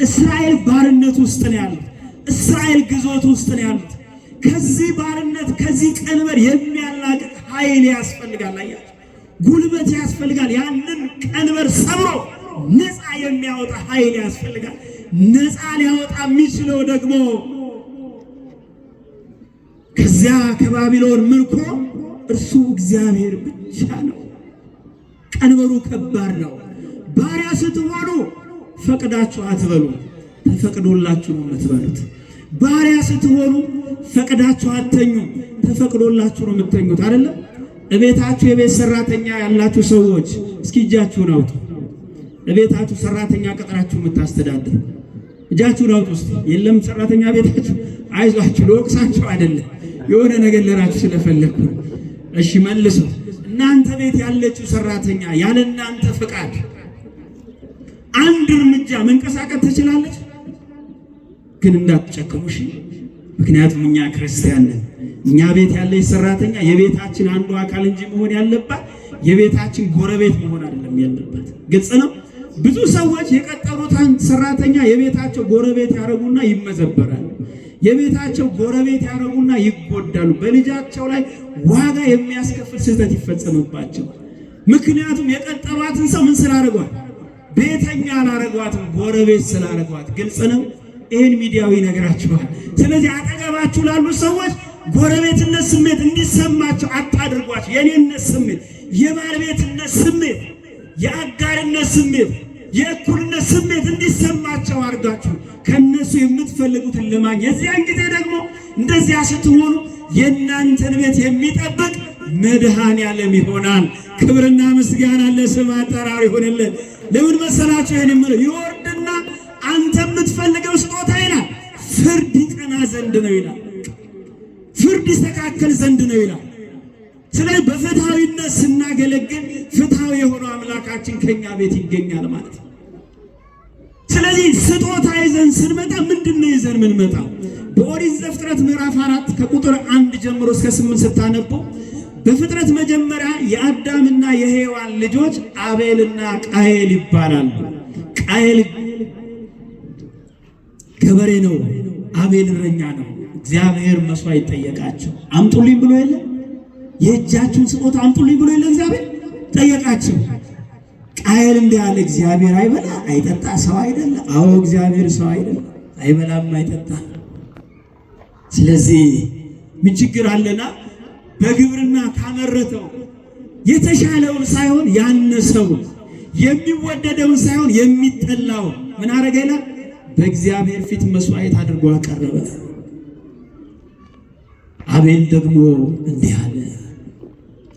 እስራኤል ባርነት ውስጥ ነው ያሉት። እስራኤል ግዞት ውስጥ ነው ያሉት። ከዚህ ባርነት ከዚህ ቀንበር የሚያላቅቅ ኃይል ያስፈልጋል። አያችሁ፣ ጉልበት ያስፈልጋል። ያንን ቀንበር ሰብሮ ነፃ የሚያወጣ ኃይል ያስፈልጋል። ነፃ ሊያወጣ የሚችለው ደግሞ ከዚያ ከባቢሎን ምርኮ እርሱ እግዚአብሔር ብቻ ነው። ቀንበሩ ከባድ ነው። ባሪያ ስትሆኑ ፈቅዳችሁ አትበሉ፣ ተፈቅዶላችሁ ነው የምትበሉት። ባሪያ ስትሆኑ ፈቅዳችሁ አተኙ፣ ተፈቅዶላችሁ ነው የምትተኙት። አይደለም? እቤታችሁ የቤት ሰራተኛ ያላችሁ ሰዎች እስኪ እጃችሁን አውጡ። እቤታችሁ ሰራተኛ ቀጥራችሁ የምታስተዳድሩ እጃችሁን አውጡ እስኪ። የለም ሰራተኛ ቤታችሁ፣ አይዟችሁ፣ ልወቅሳችሁ አይደለም፣ የሆነ ነገር ልራችሁ ስለፈለግኩ ነው። እሺ መልሱት። እናንተ ቤት ያለችው ሰራተኛ ያለ እናንተ ፍቃድ አንድ እርምጃ መንቀሳቀስ ትችላለች? ግን እንዳትጨክሙ እሺ። ምክንያቱም እኛ ክርስቲያን ነን። እኛ ቤት ያለች ሰራተኛ የቤታችን አንዱ አካል እንጂ መሆን ያለባት የቤታችን ጎረቤት መሆን አይደለም ያለባት። ግልጽ ነው። ብዙ ሰዎች የቀጠሩትን ሰራተኛ የቤታቸው ጎረቤት ያደረጉና ይመዘበራሉ። የቤታቸው ጎረቤት ያደረጉና ይጎዳሉ። በልጃቸው ላይ ዋጋ የሚያስከፍል ስህተት ይፈጸምባቸዋል። ምክንያቱም የቀጠሯትን ሰው ምን ስላደረጓት? ቤተኛ አላረጓትም፣ ጎረቤት ስላረጓት። ግልጽ ነው። ይህን ሚዲያው ይነግራችኋል። ስለዚህ አጠገባችሁ ላሉ ሰዎች ጎረቤትነት ስሜት እንዲሰማቸው አታድርጓቸው። የኔነት ስሜት፣ የባለቤትነት ስሜት፣ የአጋርነት ስሜት፣ የእኩልነት ስሜት እንዲሰማቸው አድርጋችሁ ከነሱ የምትፈልጉትን ለማግኘት የዚያን ጊዜ ደግሞ እንደዚያ ስትሆኑ የእናንተን ቤት የሚጠብቅ መድኃኔዓለም ይሆናል። ክብርና ምስጋና ለስም አጠራሩ ይሆንልን። ለምን መሰላችሁ? ይሄን የምለው ይወርድና አንተ የምትፈልገው ስጦታ ይላል ፍርድ ይቀና ዘንድ ነው ይላል። ፍርድ ይስተካከል ዘንድ ነው ይላል። ስለዚህ በፍትሃዊነት ስናገለግል ፍትሃዊ የሆነው አምላካችን ከኛ ቤት ይገኛል ማለት ነው። ስለዚህ ስጦታ ይዘን ስንመጣ ምንድን ነው ይዘን ምንመጣው? በኦሪት ዘፍጥረት ምዕራፍ 4 ከቁጥር 1 ጀምሮ እስከ 8 ስታነቡ በፍጥረት መጀመሪያ የአዳምና የሔዋን ልጆች አቤልና ቃየል ይባላሉ። ቃየል ገበሬ ነው፣ አቤል እረኛ ነው። እግዚአብሔር መስዋዕት ጠየቃቸው። አምጡልኝ ብሎ የለ የእጃችሁን ስጦታ አምጡልኝ ብሎ የለ እግዚአብሔር ጠየቃቸው። ቃየል እንዲህ አለ፣ እግዚአብሔር አይበላ አይጠጣ ሰው አይደለ? አዎ እግዚአብሔር ሰው አይደለ፣ አይበላም አይጠጣ። ስለዚህ ምን ችግር አለና በግብርና ካመረተው የተሻለውን ሳይሆን ያነሰውን፣ የሚወደደውን ሳይሆን የሚጠላውን ምን አረገ ይላል? በእግዚአብሔር ፊት መስዋዕት አድርጎ አቀረበ። አቤል ደግሞ እንዲህ አለ፣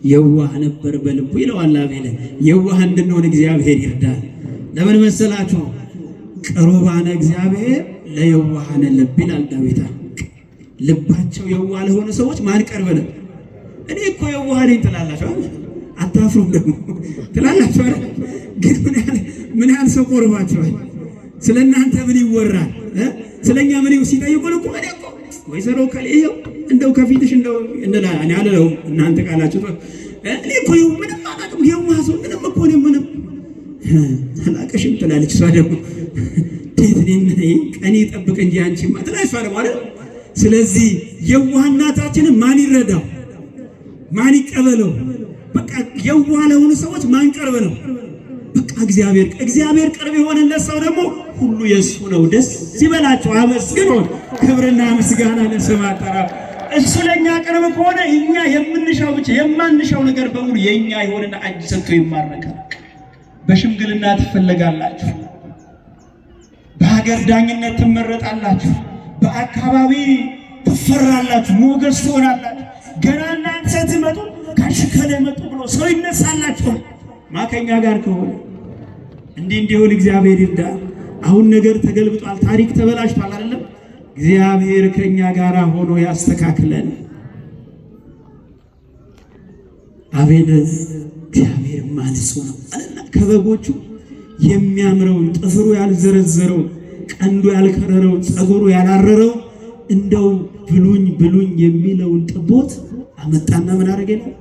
የዋህ ነበር በልቡ ይለዋል። አቤል የዋህ እንድንሆን እግዚአብሔር ይርዳል። ለምን መሰላችሁ? ቅሩባነ እግዚአብሔር ለየዋሃነ ልብ ይላል ዳዊት። ልባቸው የዋህ ለሆኑ ሰዎች ማን ቅርብ ነው? እኔ እኮ የዋህ ነኝ ትላላችሁ፣ አታፍሩም ደግሞ ትላላችሁ አይደል? ግን ምን ያህል ሰው ቆርባችኋል? ስለ እናንተ ምን ይወራል? ስለኛ ምን ሲጠይቁን እኮ እኔ እኮ ወይዘሮ ከሌ ይኸው እንደው ከፊትሽ እንደው እንላለን። እኔ አልለውም እናንተ ቃላችሁ። እኔ እኮ ይኸው ምንም አላውቅም፣ የዋህ ሰው ምንም እኮ እኔ ምንም አላውቅሽም ትላለች። እሷ ደግሞ እንዴት እኔ ቀኔ ጠብቅ እንጂ አንቺማ ትላለች እሷ ደግሞ አይደል። ስለዚህ የዋህናታችንን ማን ይረዳው? ማን ይቀበለው? በቃ የዋህ ለሆኑ ሰዎች ማን ቅርብ ነው? በቃ እግዚአብሔር። እግዚአብሔር ቅርብ የሆነለት ሰው ደግሞ ሁሉ የእሱ ነው። ደስ ይበላቸው፣ አመስግኖት። ክብርና ምስጋና ለስም አጠራሩ። እሱ ለእኛ ቅርብ ከሆነ እኛ የምንሻው ብቻ የማንሻው ነገር በሙሉ የእኛ ይሆንና እጅ ሰጥቶ ይማረካል። በሽምግልና ትፈለጋላችሁ፣ በሀገር ዳኝነት ትመረጣላችሁ፣ በአካባቢ ትፈራላችሁ፣ ሞገስ ትሆናላችሁ። ገና እናንተ ስትመጡ ጋሽ ከላይ መጡ ብሎ ሰው ይነሳላችኋል። ማከኛ ጋር ከሆነ እንዲህ እንዲሆን እግዚአብሔር ይርዳ። አሁን ነገር ተገልብጧል፣ ታሪክ ተበላሽቷል አይደለም? እግዚአብሔር ከኛ ጋር ሆኖ ያስተካክለን። አቤል እግዚአብሔር ንጹሕ ነው አለና ከበጎቹ የሚያምረውን ጥፍሩ ያልዘረዘረውን ቀንዱ ያልከረረውን ፀጉሩ ያላረረው እንደው ብሉኝ ብሉኝ የሚለውን ጥቦት አመጣና ምን አደረገ ይላል?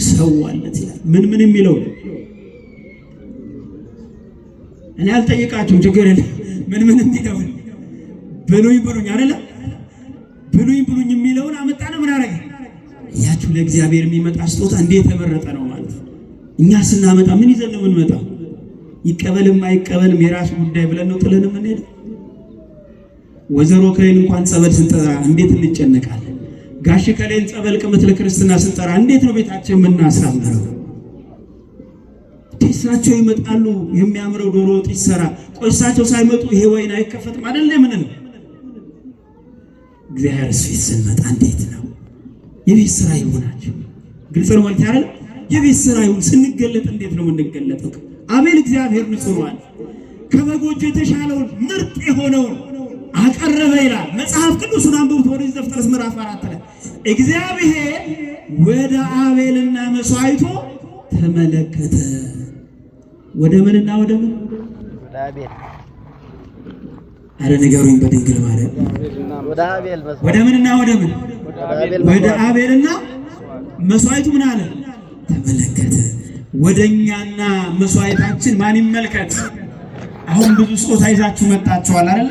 ሰዋለት ይላል። ምን ምን የሚለው እኔ አልጠይቃችሁም፣ ችግር የለም። ምን ምን የሚለውን ብሉኝ ብሉኝ አይደለ? ብሉኝ ብሉኝ የሚለውን አመጣና ምን አደረገ? እያችሁ ለእግዚአብሔር የሚመጣ ስጦታ እንዴት የተመረጠ ነው ማለት ነው። እኛ ስናመጣ ምን ይዘን ነው የምንመጣው? ይቀበልም አይቀበልም የራሱ ጉዳይ ብለን ነው ጥለን የምንሄደው። ወይዘሮ ከሌን እንኳን ጸበል ስንጠራ እንዴት እንጨነቃለን? ጋሽ ከሌን ጸበል ቅምት ለክርስትና ስንጠራ እንዴት ነው ቤታችን የምናሳምረው? እሳቸው ይመጣሉ፣ የሚያምረው ዶሮ ወጥ ይሰራ። ቆይ እሳቸው ሳይመጡ ይሄ ወይን አይከፈትም አይደል? ምን ነው እግዚአብሔር ፊት ስንመጣ እንዴት ነው የቤት ስራ ይሆናችሁ? ግልጽ ነው ማለት አይደል? የቤት ስራ ይሁን። ስንገለጥ እንዴት ነው የምንገለጠው? አቤል እግዚአብሔር ንጹሕ ነው አለ። ከበጎቹ የተሻለውን ምርጥ የሆነውን አቀረበ ይላል መጽሐፍ ቅዱሱን አንብቡት። ኦሪት ዘፍጥረት ምዕራፍ 4 ላይ እግዚአብሔር ወደ አቤልና መስዋዕቱ ተመለከተ። ወደ ምንና ወደ ምን? ወደ አቤል። አረ ንገሩኝ በድንግል ማርያም። ወደ አቤል መስዋዕት ወደ ምንና ወደ ምን? ወደ አቤል ወደ መስዋዕት አቤልና መስዋዕቱ ምን አለ? ተመለከተ። ወደኛና መስዋዕታችን ማን ይመልከት? አሁን ብዙ ስጦታ ይዛችሁ መጣችኋል አይደለ?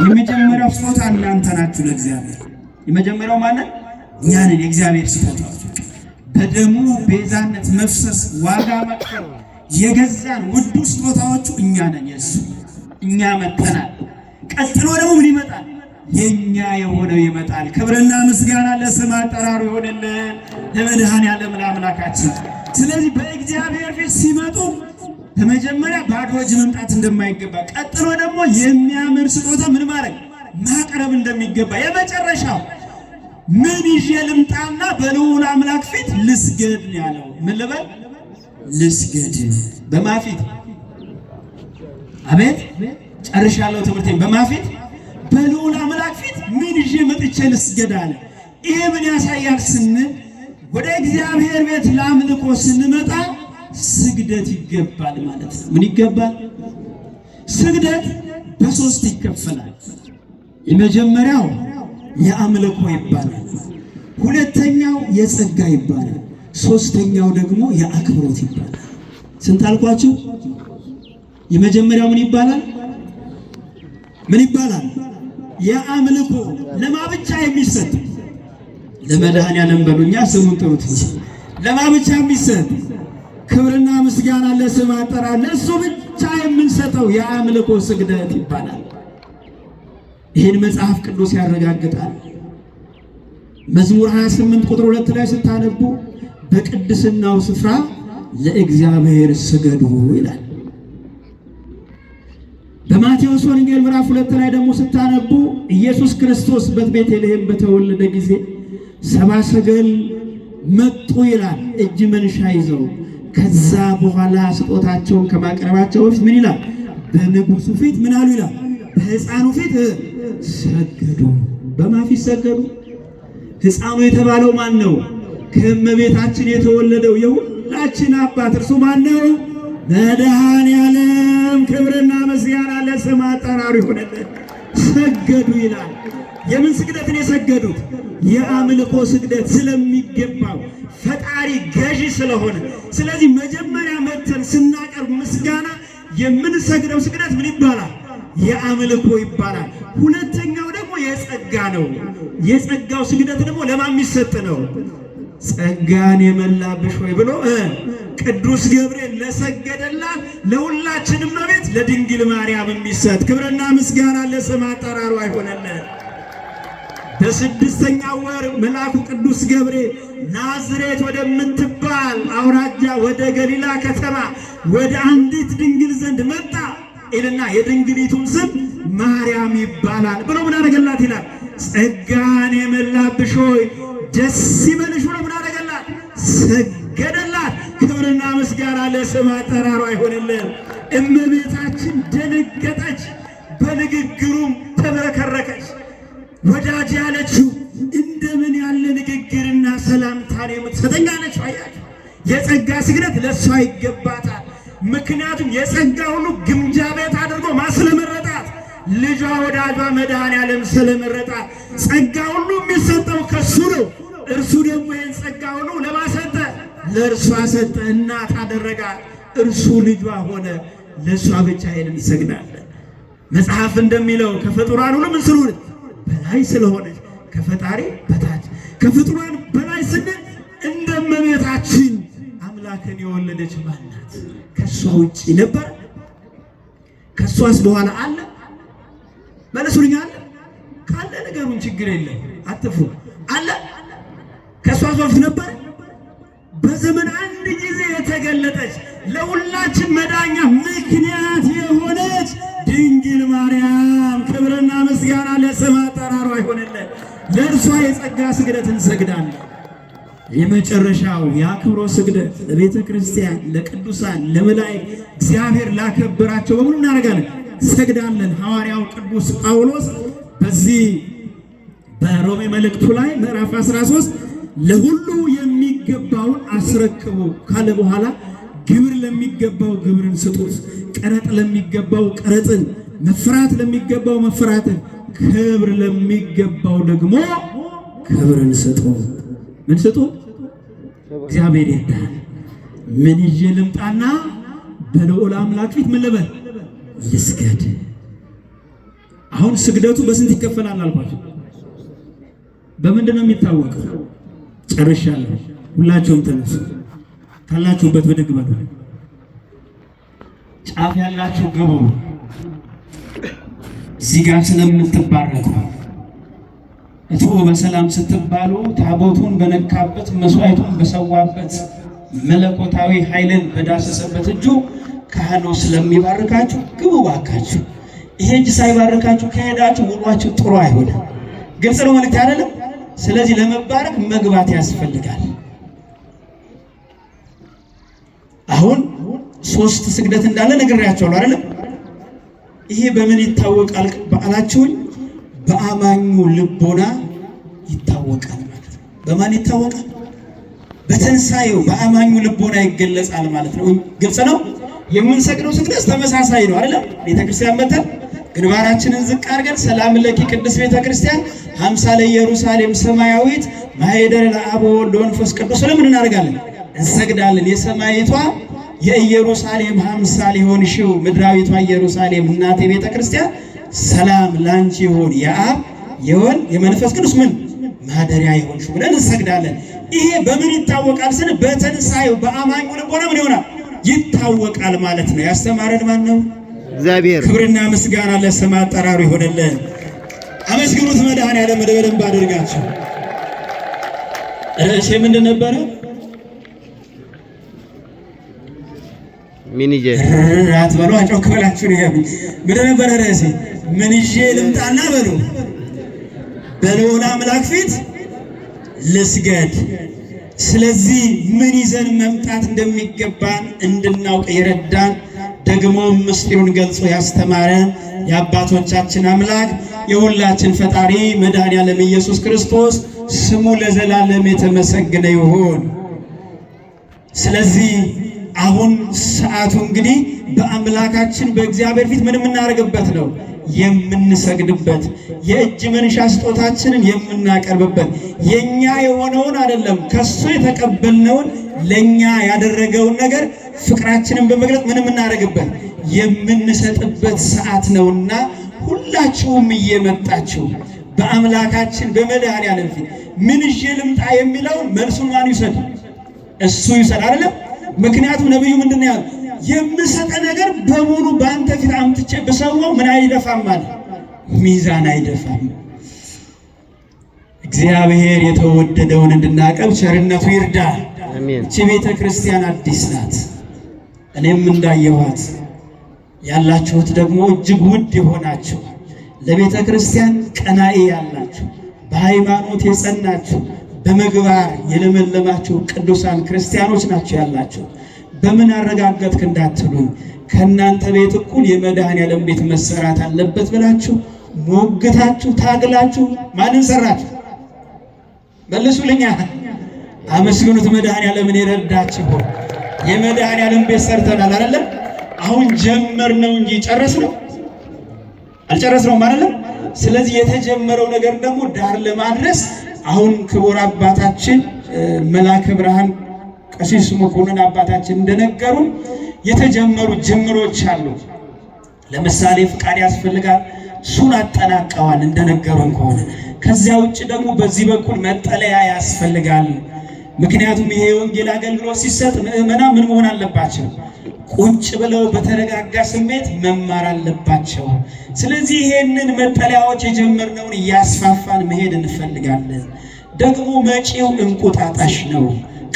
የመጀመሪያው ስጦታ እናንተ ናችሁ ለእግዚአብሔር። የመጀመሪያው ማንን? እኛ ነን፣ የእግዚአብሔር ስጦታ። በደሙ ቤዛነት መፍሰስ ዋጋ መክፈል የገዛን ውዱ ስጦታዎቹ እኛ ነን። የእሱ እኛ መተናል። ቀጥሎ ደግሞ ምን ይመጣል? የኛ የሆነው ይመጣል። ክብርና ምስጋና ለስም አጠራሩ ይሆንልን ለመድኃኔዓለም ለአምላካችን። ስለዚህ በእግዚአብሔር ፊት ሲመጡ በመጀመሪያ ባዶ እጅ መምጣት እንደማይገባ፣ ቀጥሎ ደግሞ የሚያምር ስጦታ ምን ማድረግ ማቅረብ እንደሚገባ፣ የመጨረሻው ምን ይዤ ልምጣና በልዑል አምላክ ፊት ልስገድ ነው ያለው። ምን ልበል? ልስገድ። በማፊት አቤት፣ ጨርሻለሁ ትምህርቴን። በማፊት በልዑል አምላክ ፊት ምን ይዤ መጥቼ ልስገድ አለ። ይሄ ምን ያሳያል ስንል ወደ እግዚአብሔር ቤት ለአምልኮ ስንመጣ ስግደት ይገባል ማለት ነው። ምን ይገባል? ስግደት በሶስት ይከፈላል። የመጀመሪያው የአምልኮ ይባላል። ሁለተኛው የጸጋ ይባላል። ሶስተኛው ደግሞ የአክብሮት ይባላል። ስንት አልኳችሁ? የመጀመሪያው ምን ይባላል? ምን ይባላል? የአምልኮ ለማ ብቻ የሚሰጥ ለመድኃኔዓለም በሉኛ፣ ስሙን ጥሩት እንጂ ለማ ብቻ የሚሰጥ ክብርና ምስጋና ለስም አጠራር ለእሱ ብቻ የምንሰጠው የአምልኮ ስግደት ይባላል። ይህን መጽሐፍ ቅዱስ ያረጋግጣል። መዝሙር 28 ቁጥር 2 ላይ ስታነቡ በቅድስናው ስፍራ ለእግዚአብሔር ስገዱ ይላል። በማቴዎስ ወንጌል ምዕራፍ 2 ላይ ደግሞ ስታነቡ ኢየሱስ ክርስቶስ በቤተልሔም በተወለደ ጊዜ ሰብአ ሰገል መጡ ይላል፣ እጅ መንሻ ይዘው። ከዛ በኋላ ስጦታቸውን ከማቅረባቸው በፊት ምን ይላል? በንጉሱ ፊት ምን አሉ ይላል? በሕፃኑ ፊት ሰገዱ። በማ ፊት ሰገዱ? ሕፃኑ የተባለው ማን ነው? ከእመቤታችን የተወለደው የሁላችን አባት እርሱ ማን ነው? መድኃኔዓለም። ክብርና ምስጋና ለስም አጠራሩ ይሁንልን። ሰገዱ ይላል። የምን ስግደትን የሰገዱት? የአምልኮ ስግደት ስለሚገባው ፈጣሪ ገዢ ስለሆነ። ስለዚህ መጀመሪያ መተን ስናቀርብ ምስጋና የምንሰግደው ስግደት ምን ይባላል? የአምልኮ ይባላል። ሁለተኛው ደግሞ የጸጋ ነው። የጸጋው ስግደት ደግሞ ለማን የሚሰጥ ነው? ጸጋን የመላብሽ ወይ ብሎ ቅዱስ ገብርኤል ለሰገደላት ለሁላችንም እመቤት ለድንግል ማርያም የሚሰጥ ክብርና ምስጋና ለስም አጠራሩ አይሆነልን። በስድስተኛው ወር መልአኩ ቅዱስ ገብርኤል ናዝሬት ወደምትባል አውራጃ ወደ ገሊላ ከተማ ወደ አንዲት ድንግል ዘንድ መጣ ይልና የድንግሊቱም ስም ማርያም ይባላል ብሎ ምን አደረገላት ይላል። ጸጋን የመላብሽ ሆይ ደስ ይበልሽ ብሎ ምን አደረገላት? ሰገደላት። ክብርና ምስጋና ለስም አጠራሩ አይሆንልን። እመቤታችን ደነገጠች፣ በንግግሩም ተብረከረከች። ወዳጅ ያለችው እንደምን ያለ ንግግርና ሰላምታ ነው የምትሰጠኝ አለችው። አያችሁ፣ የጸጋ ስግደት ለእሷ ይገባታል። ምክንያቱም የጸጋ ሁሉ ግምጃ ቤት አድርጎ ማስለመረጣት ልጇ ወዳጇ መድኃኔዓለም ስለመረጣት ጸጋ ሁሉ የሚሰጠው ከሱ ነው። እርሱ ደግሞ ይህን ጸጋ ሁሉ ለማሰጠ ለእርሷ ሰጠ፣ እናት አደረጋት። እርሱ ልጇ ሆነ። ለእሷ ብቻ ይሄንን እንሰግዳለን። መጽሐፍ እንደሚለው ከፍጡራን ሁሉ ምን ስለሆነች በላይ ስለሆነች ከፈጣሪ በታች ከፍጡራን በላይ ስንል እንደመቤታችን አምላክን የወለደች ማናት? ከእሷ ውጭ ነበር? ከእሷስ በኋላ አለ? መልሱልኝ። አለ ካለ ነገሩን ችግር የለም አትፍሩ። አለ ከእሷስ በፊት ነበር? በዘመን አንድ ጊዜ የተገለጠች ለሁላችን መዳኛ ምክንያት የሆነች ድንግል ማርያም ክብርና ምስጋና ለስም አጠራሯ ይሆንልን። ለእርሷ የጸጋ ስግደት እንሰግዳለን። የመጨረሻው የአክብሮ ስግደት ለቤተ ክርስቲያን፣ ለቅዱሳን፣ ለመላእክት እግዚአብሔር ላከበራቸው በሙሉ እናደርጋለን፣ ሰግዳለን። ሐዋርያው ቅዱስ ጳውሎስ በዚህ በሮሜ መልእክቱ ላይ ምዕራፍ 13 ለሁሉ የሚገባውን አስረክቡ ካለ በኋላ ግብር ለሚገባው ግብርን ስጡት፣ ቀረጥ ለሚገባው ቀረጥን፣ መፍራት ለሚገባው መፍራትን፣ ክብር ለሚገባው ደግሞ ክብርን ስጡ። ምን ስጡ? እግዚአብሔር ይርዳል። ምን ይዤ ልምጣና በልዑል አምላክ ፊት ምን ልበል? ልስገድ። አሁን ስግደቱ በስንት ይከፈላል አልኳቸው? በምንድን ነው የሚታወቀው? ጨርሻለሁ። ሁላችሁም ተነሱ፣ ካላችሁበት ብድግ በሉ። ጫፍ ያላችሁ ግቡ። እዚህ ጋር ስለምትባረኩ እቱ በሰላም ስትባሉ ታቦቱን በነካበት መስዋዕቱን በሰዋበት መለኮታዊ ኃይልን በዳሰሰበት እጁ ካህኑ ስለሚባርካችሁ ግቡ ባካችሁ። ይሄ እጅ ሳይባርካችሁ ከሄዳችሁ ውሏችሁ ጥሩ አይሆንም። ግልጽ ነው መልእክት አይደለም? ስለዚህ ለመባረክ መግባት ያስፈልጋል። አሁን ሶስት ስግደት እንዳለ ነግሬያቸዋለሁ አይደለም? ይሄ በምን ይታወቃል በአላችሁኝ? በአማኙ ልቦና ይታወቃል ማለት ነው። በማን ይታወቃል? በትንሳኤው በአማኙ ልቦና ይገለጻል ማለት ነው። ግልጽ ነው። የምንሰግደው ስግደት ተመሳሳይ ነው አይደለም? ቤተክርስቲያን መተን ግንባራችንን ዝቅ አድርገን ሰላም ለኪ ቅድስት ቤተክርስቲያን አምሳለ ኢየሩሳሌም ሰማያዊት ማኅደረ ለአብ ወወልድ ወመንፈስ ቅዱስ ለምን እናደርጋለን? እንሰግዳለን። የሰማይቷ የኢየሩሳሌም አምሳል የሆንሽው ምድራዊቷ ኢየሩሳሌም እናቴ ቤተክርስቲያን ሰላም ላንቺ ይሁን፣ የአብ የወልድ የመንፈስ ቅዱስ ምን ማደሪያ የሆንሽው ብለን እንሰግዳለን። ይሄ በምን ይታወቃል ስል በትንሳኤው በአማኙ ልቦና ምን ይሆናል? ይታወቃል ማለት ነው። ያስተማረን ማን ነው? እግዚአብሔር። ክብርና ምስጋና ለስም አጠራሩ ይሆንልን። አመስግኑት መድኃኔዓለም በደንብ አድርጋችሁ። ርዕሴ ምንድን ነበረ? ምን ይዤ አትበሉ፣ አጮክ ብላችሁ ነው። ምንድን ነበረ ርዕሴ? ምን ይዤ ልምጣና በሉ በልዑል አምላክ ፊት ልስገድ። ስለዚህ ምን ይዘን መምጣት እንደሚገባን እንድናውቅ የረዳን ደግሞ ምስጢሩን ገልጾ ያስተማረን የአባቶቻችን አምላክ የሁላችን ፈጣሪ መድኃኔዓለም ኢየሱስ ክርስቶስ ስሙ ለዘላለም የተመሰገነ ይሁን። ስለዚህ አሁን ሰዓቱ እንግዲህ በአምላካችን በእግዚአብሔር ፊት ምን የምናደርግበት ነው? የምንሰግድበት፣ የእጅ መንሻ ስጦታችንን የምናቀርብበት፣ የኛ የሆነውን አይደለም ከሱ የተቀበልነውን ለኛ ያደረገውን ነገር ፍቅራችንን በመግለጽ ምን የምናደርግበት የምንሰጥበት ሰዓት ነውና ሁላችሁም እየመጣችሁ በአምላካችን በመድኃኔዓለም ፊት ምን ይዤ ልምጣ የሚለውን መልሱን ማን ይውሰድ? እሱ ይውሰድ አይደለም? ምክንያቱም ነብዩ ምንድን ነው ያለው? የምሰጠ ነገር በሙሉ በአንተ ፊት አምጥቼ ብሰዋው ምን አይደፋም አለ፣ ሚዛን አይደፋም። እግዚአብሔር የተወደደውን እንድናቀርብ ቸርነቱ ይርዳል። አሜን። እቺ ቤተ ክርስቲያን አዲስ ናት። እኔም እንዳየኋት ያላችሁት ደግሞ እጅግ ውድ የሆናችሁ ለቤተ ክርስቲያን ቀናኢ ያላችሁ በሃይማኖት የጸናችሁ በምግባር የለመለማችሁ ቅዱሳን ክርስቲያኖች ናቸው ያላችሁ። በምን አረጋገጥክ እንዳትሉኝ ከእናንተ ቤት እኩል የመድኃኔዓለም ቤት መሰራት አለበት ብላችሁ ሞግታችሁ ታግላችሁ ማንን ሰራችሁ? መልሱልኛ። አመስግኑት መድኃኔዓለምን የረዳችሁ። የመድኃኔዓለም ቤት ሰርተናል አይደለም? አሁን ጀመር ነው እንጂ ጨረስ ነው አልጨረስነውም አይደለም? ስለዚህ የተጀመረው ነገር ደግሞ ዳር ለማድረስ አሁን ክቡር አባታችን መላከ ብርሃን ቀሲስ መኮንን አባታችን እንደነገሩን የተጀመሩ ጅምሮች አሉ። ለምሳሌ ፍቃድ ያስፈልጋል። እሱን አጠናቀዋል እንደነገሩን ከሆነ። ከዚያ ውጭ ደግሞ በዚህ በኩል መጠለያ ያስፈልጋል። ምክንያቱም ይሄ የወንጌል አገልግሎት ሲሰጥ ምዕመናን ምን መሆን አለባቸው? ቁጭ ብለው በተረጋጋ ስሜት መማር አለባቸው። ስለዚህ ይሄንን መጠለያዎች የጀመርነውን እያስፋፋን መሄድ እንፈልጋለን። ደግሞ መጪው እንቁጣጣሽ ነው።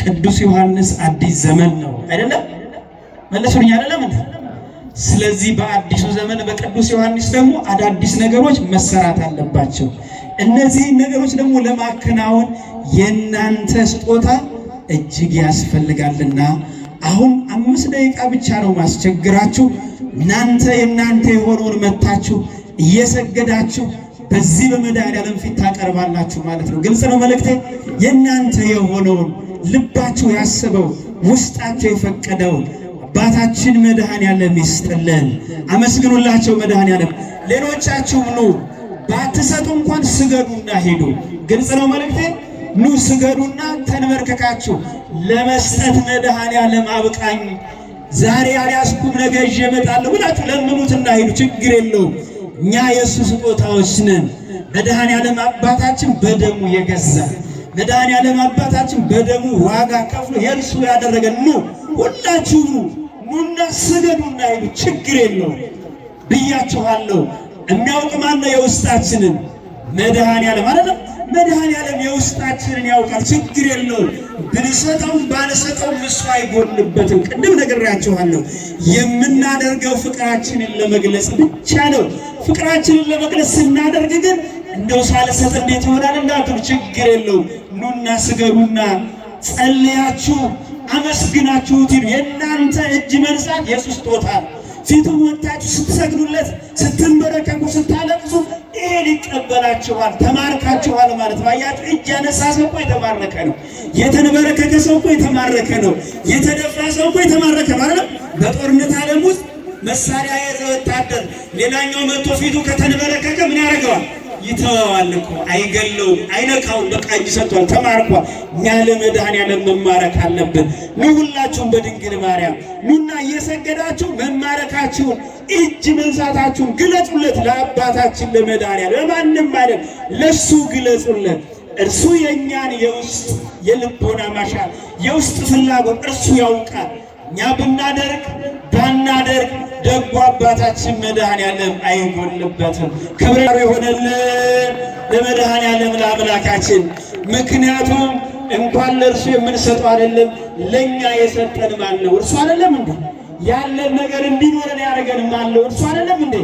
ቅዱስ ዮሐንስ አዲስ ዘመን ነው አይደለም? መልሱልኝ፣ አይደለም እንዴ? ስለዚህ በአዲሱ ዘመን በቅዱስ ዮሐንስ ደግሞ አዳዲስ ነገሮች መሰራት አለባቸው። እነዚህን ነገሮች ደግሞ ለማከናወን የእናንተ ስጦታ እጅግ ያስፈልጋልና አሁን 5 ደቂቃ ብቻ ነው ማስቸግራችሁ። እናንተ የእናንተ የሆነውን መታችሁ እየሰገዳችሁ በዚህ በመድኃኔዓለም ፊት ታቀርባላችሁ ማለት ነው። ግልጽ ነው መልእክቴ። የእናንተ የሆነውን ልባችሁ ያሰበው ውስጣችሁ የፈቀደውን አባታችን መድኃኔዓለም ይስጥልን። አመስግኑላቸው መድኃኔዓለም። ሌሎቻችሁም ኑ፣ ባትሰጡ እንኳን ስገዱና ሂዱ። ግልጽ ነው መልእክቴ። ኑ ስገዱና ተንበርከካችሁ ለመስጠት መድኃኔዓለም አብቃኝ፣ ዛሬ አልያዝኩም ነገ ይዤ እመጣለሁ ብላችሁ ለምኑትና ሂዱ። ችግር የለውም። እኛ የእሱ ስጦታዎች ነን። መድኃኔዓለም አባታችን በደሙ የገዛ፣ መድኃኔዓለም አባታችን በደሙ ዋጋ ከፍሎ የእርሱ ያደረገን፣ ኑ ሁላችሁ ኑ፣ ኑና ስገዱና ሂዱ። ችግር የለውም ብያችኋለሁ። የሚያውቅ ማን ነው? የውስጣችንን መድኃኔዓለም አይደለም? መድኃኔዓለም የውስጣችንን ያውቃል። ችግር የለውም። ብንሰጠውም ባንሰጠውም እሱ አይጎልበትም። ቅድም ነግሬያችኋለሁ። የምናደርገው ፍቅራችንን ለመግለጽ ብቻ ነው። ፍቅራችንን ለመግለጽ ስናደርግ ግን እንደው ሳልሰጥ እንዴት ይሆናል እንዳትሉ፣ ችግር የለውም። ኑና ስገዱና ጸልያችሁ አመስግናችሁት ሂዱ። የእናንተ እጅ መንሳት የእሱ ስጦታ ነው። ፊቱ ወጥታችሁ ስትሰግዱለት፣ ስትንበረከኩ፣ ስታለቅሱ ይሄን ይቀበላችኋል። ተማርካችኋል ማለት ነው። አያችሁ፣ እጅ ያነሳ ሰው እኮ የተማረከ ነው። የተንበረከከ ሰው እኮ የተማረከ ነው። የተደፋ ሰው እኮ የተማረከ ነው አይደለም? በጦርነት ዓለም ውስጥ መሳሪያ የያዘ ወታደር ሌላኛው መጥቶ ፊቱ ከተንበረከከ ምን ያደርገዋል? ይተወዋል እኮ፣ አይገለውም፣ አይነካውም። በቃ እጅ ሰጥቷል፣ ተማርኳል። እኛ ለመድኃኔዓለም መማረክ አለብን። ኑ ሁላችሁም በድንግል ማርያም ኑና እየሰገዳችሁ መማረካችሁን እጅ መንሳታችሁን ግለጹለት ለአባታችን ለመድኃኔዓለም። ለማንም አይደል፣ ለሱ ግለጹለት። እርሱ የእኛን የውስጥ የልቦና ማሻል የውስጥ ፍላጎት እርሱ ያውቃል። እኛ ብናደርግ ባናደርግ ደጉ አባታችን መድኃኔዓለም አይጎልበትም። ክብር የሆነልን ለመድኃኔዓለም ለአምላካችን። ምክንያቱም እንኳን ለእርሱ የምንሰጠው አይደለም፣ ለእኛ የሰጠን ማን ነው? እርሱ አይደለም እንዴ? ያለን ነገር እንዲኖረን ያደረገን ማን ነው? እርሱ አይደለም እንዴ?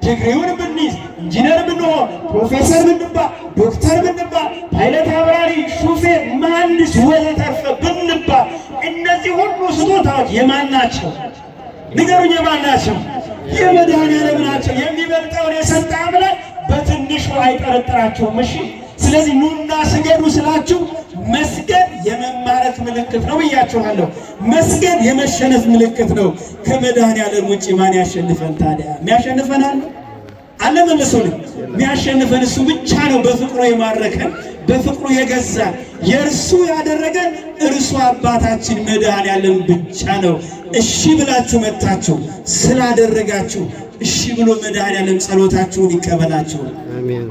ዲግሪውን ብንይዝ፣ ኢንጂነር ብንሆን፣ ፕሮፌሰር ብንባል፣ ዶክተር ብንባል፣ ፓይለት፣ አብራሪ፣ ሹፌር፣ መሐንዲስ ወዘተርፈ ብንባል እነዚህ ሁሉ ስጦታዎች የማን ናቸው? ንገሩኝ፣ የማን ናቸው? የመድኃኔዓለም ናቸው። የሚበልጠውን የሰጠ አምላክ በትንሹ አይጠረጥራችሁም። እሺ፣ ስለዚህ ኑና ስገዱ ስላችሁ መስገድ የመማረክ ምልክት ነው ብያችኋለሁ። መስገድ የመሸነፍ ምልክት ነው። ከመድኃኔዓለም ውጭ ማን ያሸንፈን ታዲያ? የሚያሸንፈን አለ? አለ? መልሱልኝ። የሚያሸንፈን እሱ ብቻ ነው። በፍቅሩ የማረከን፣ በፍቅሩ የገዛ፣ የእርሱ ያደረገን እርሱ አባታችን መድኃኔዓለም ብቻ ነው። እሺ ብላችሁ መጥታችሁ ስላደረጋችሁ እሺ ብሎ መድኃኔዓለም ጸሎታችሁን ይቀበላችሁ። አሜን።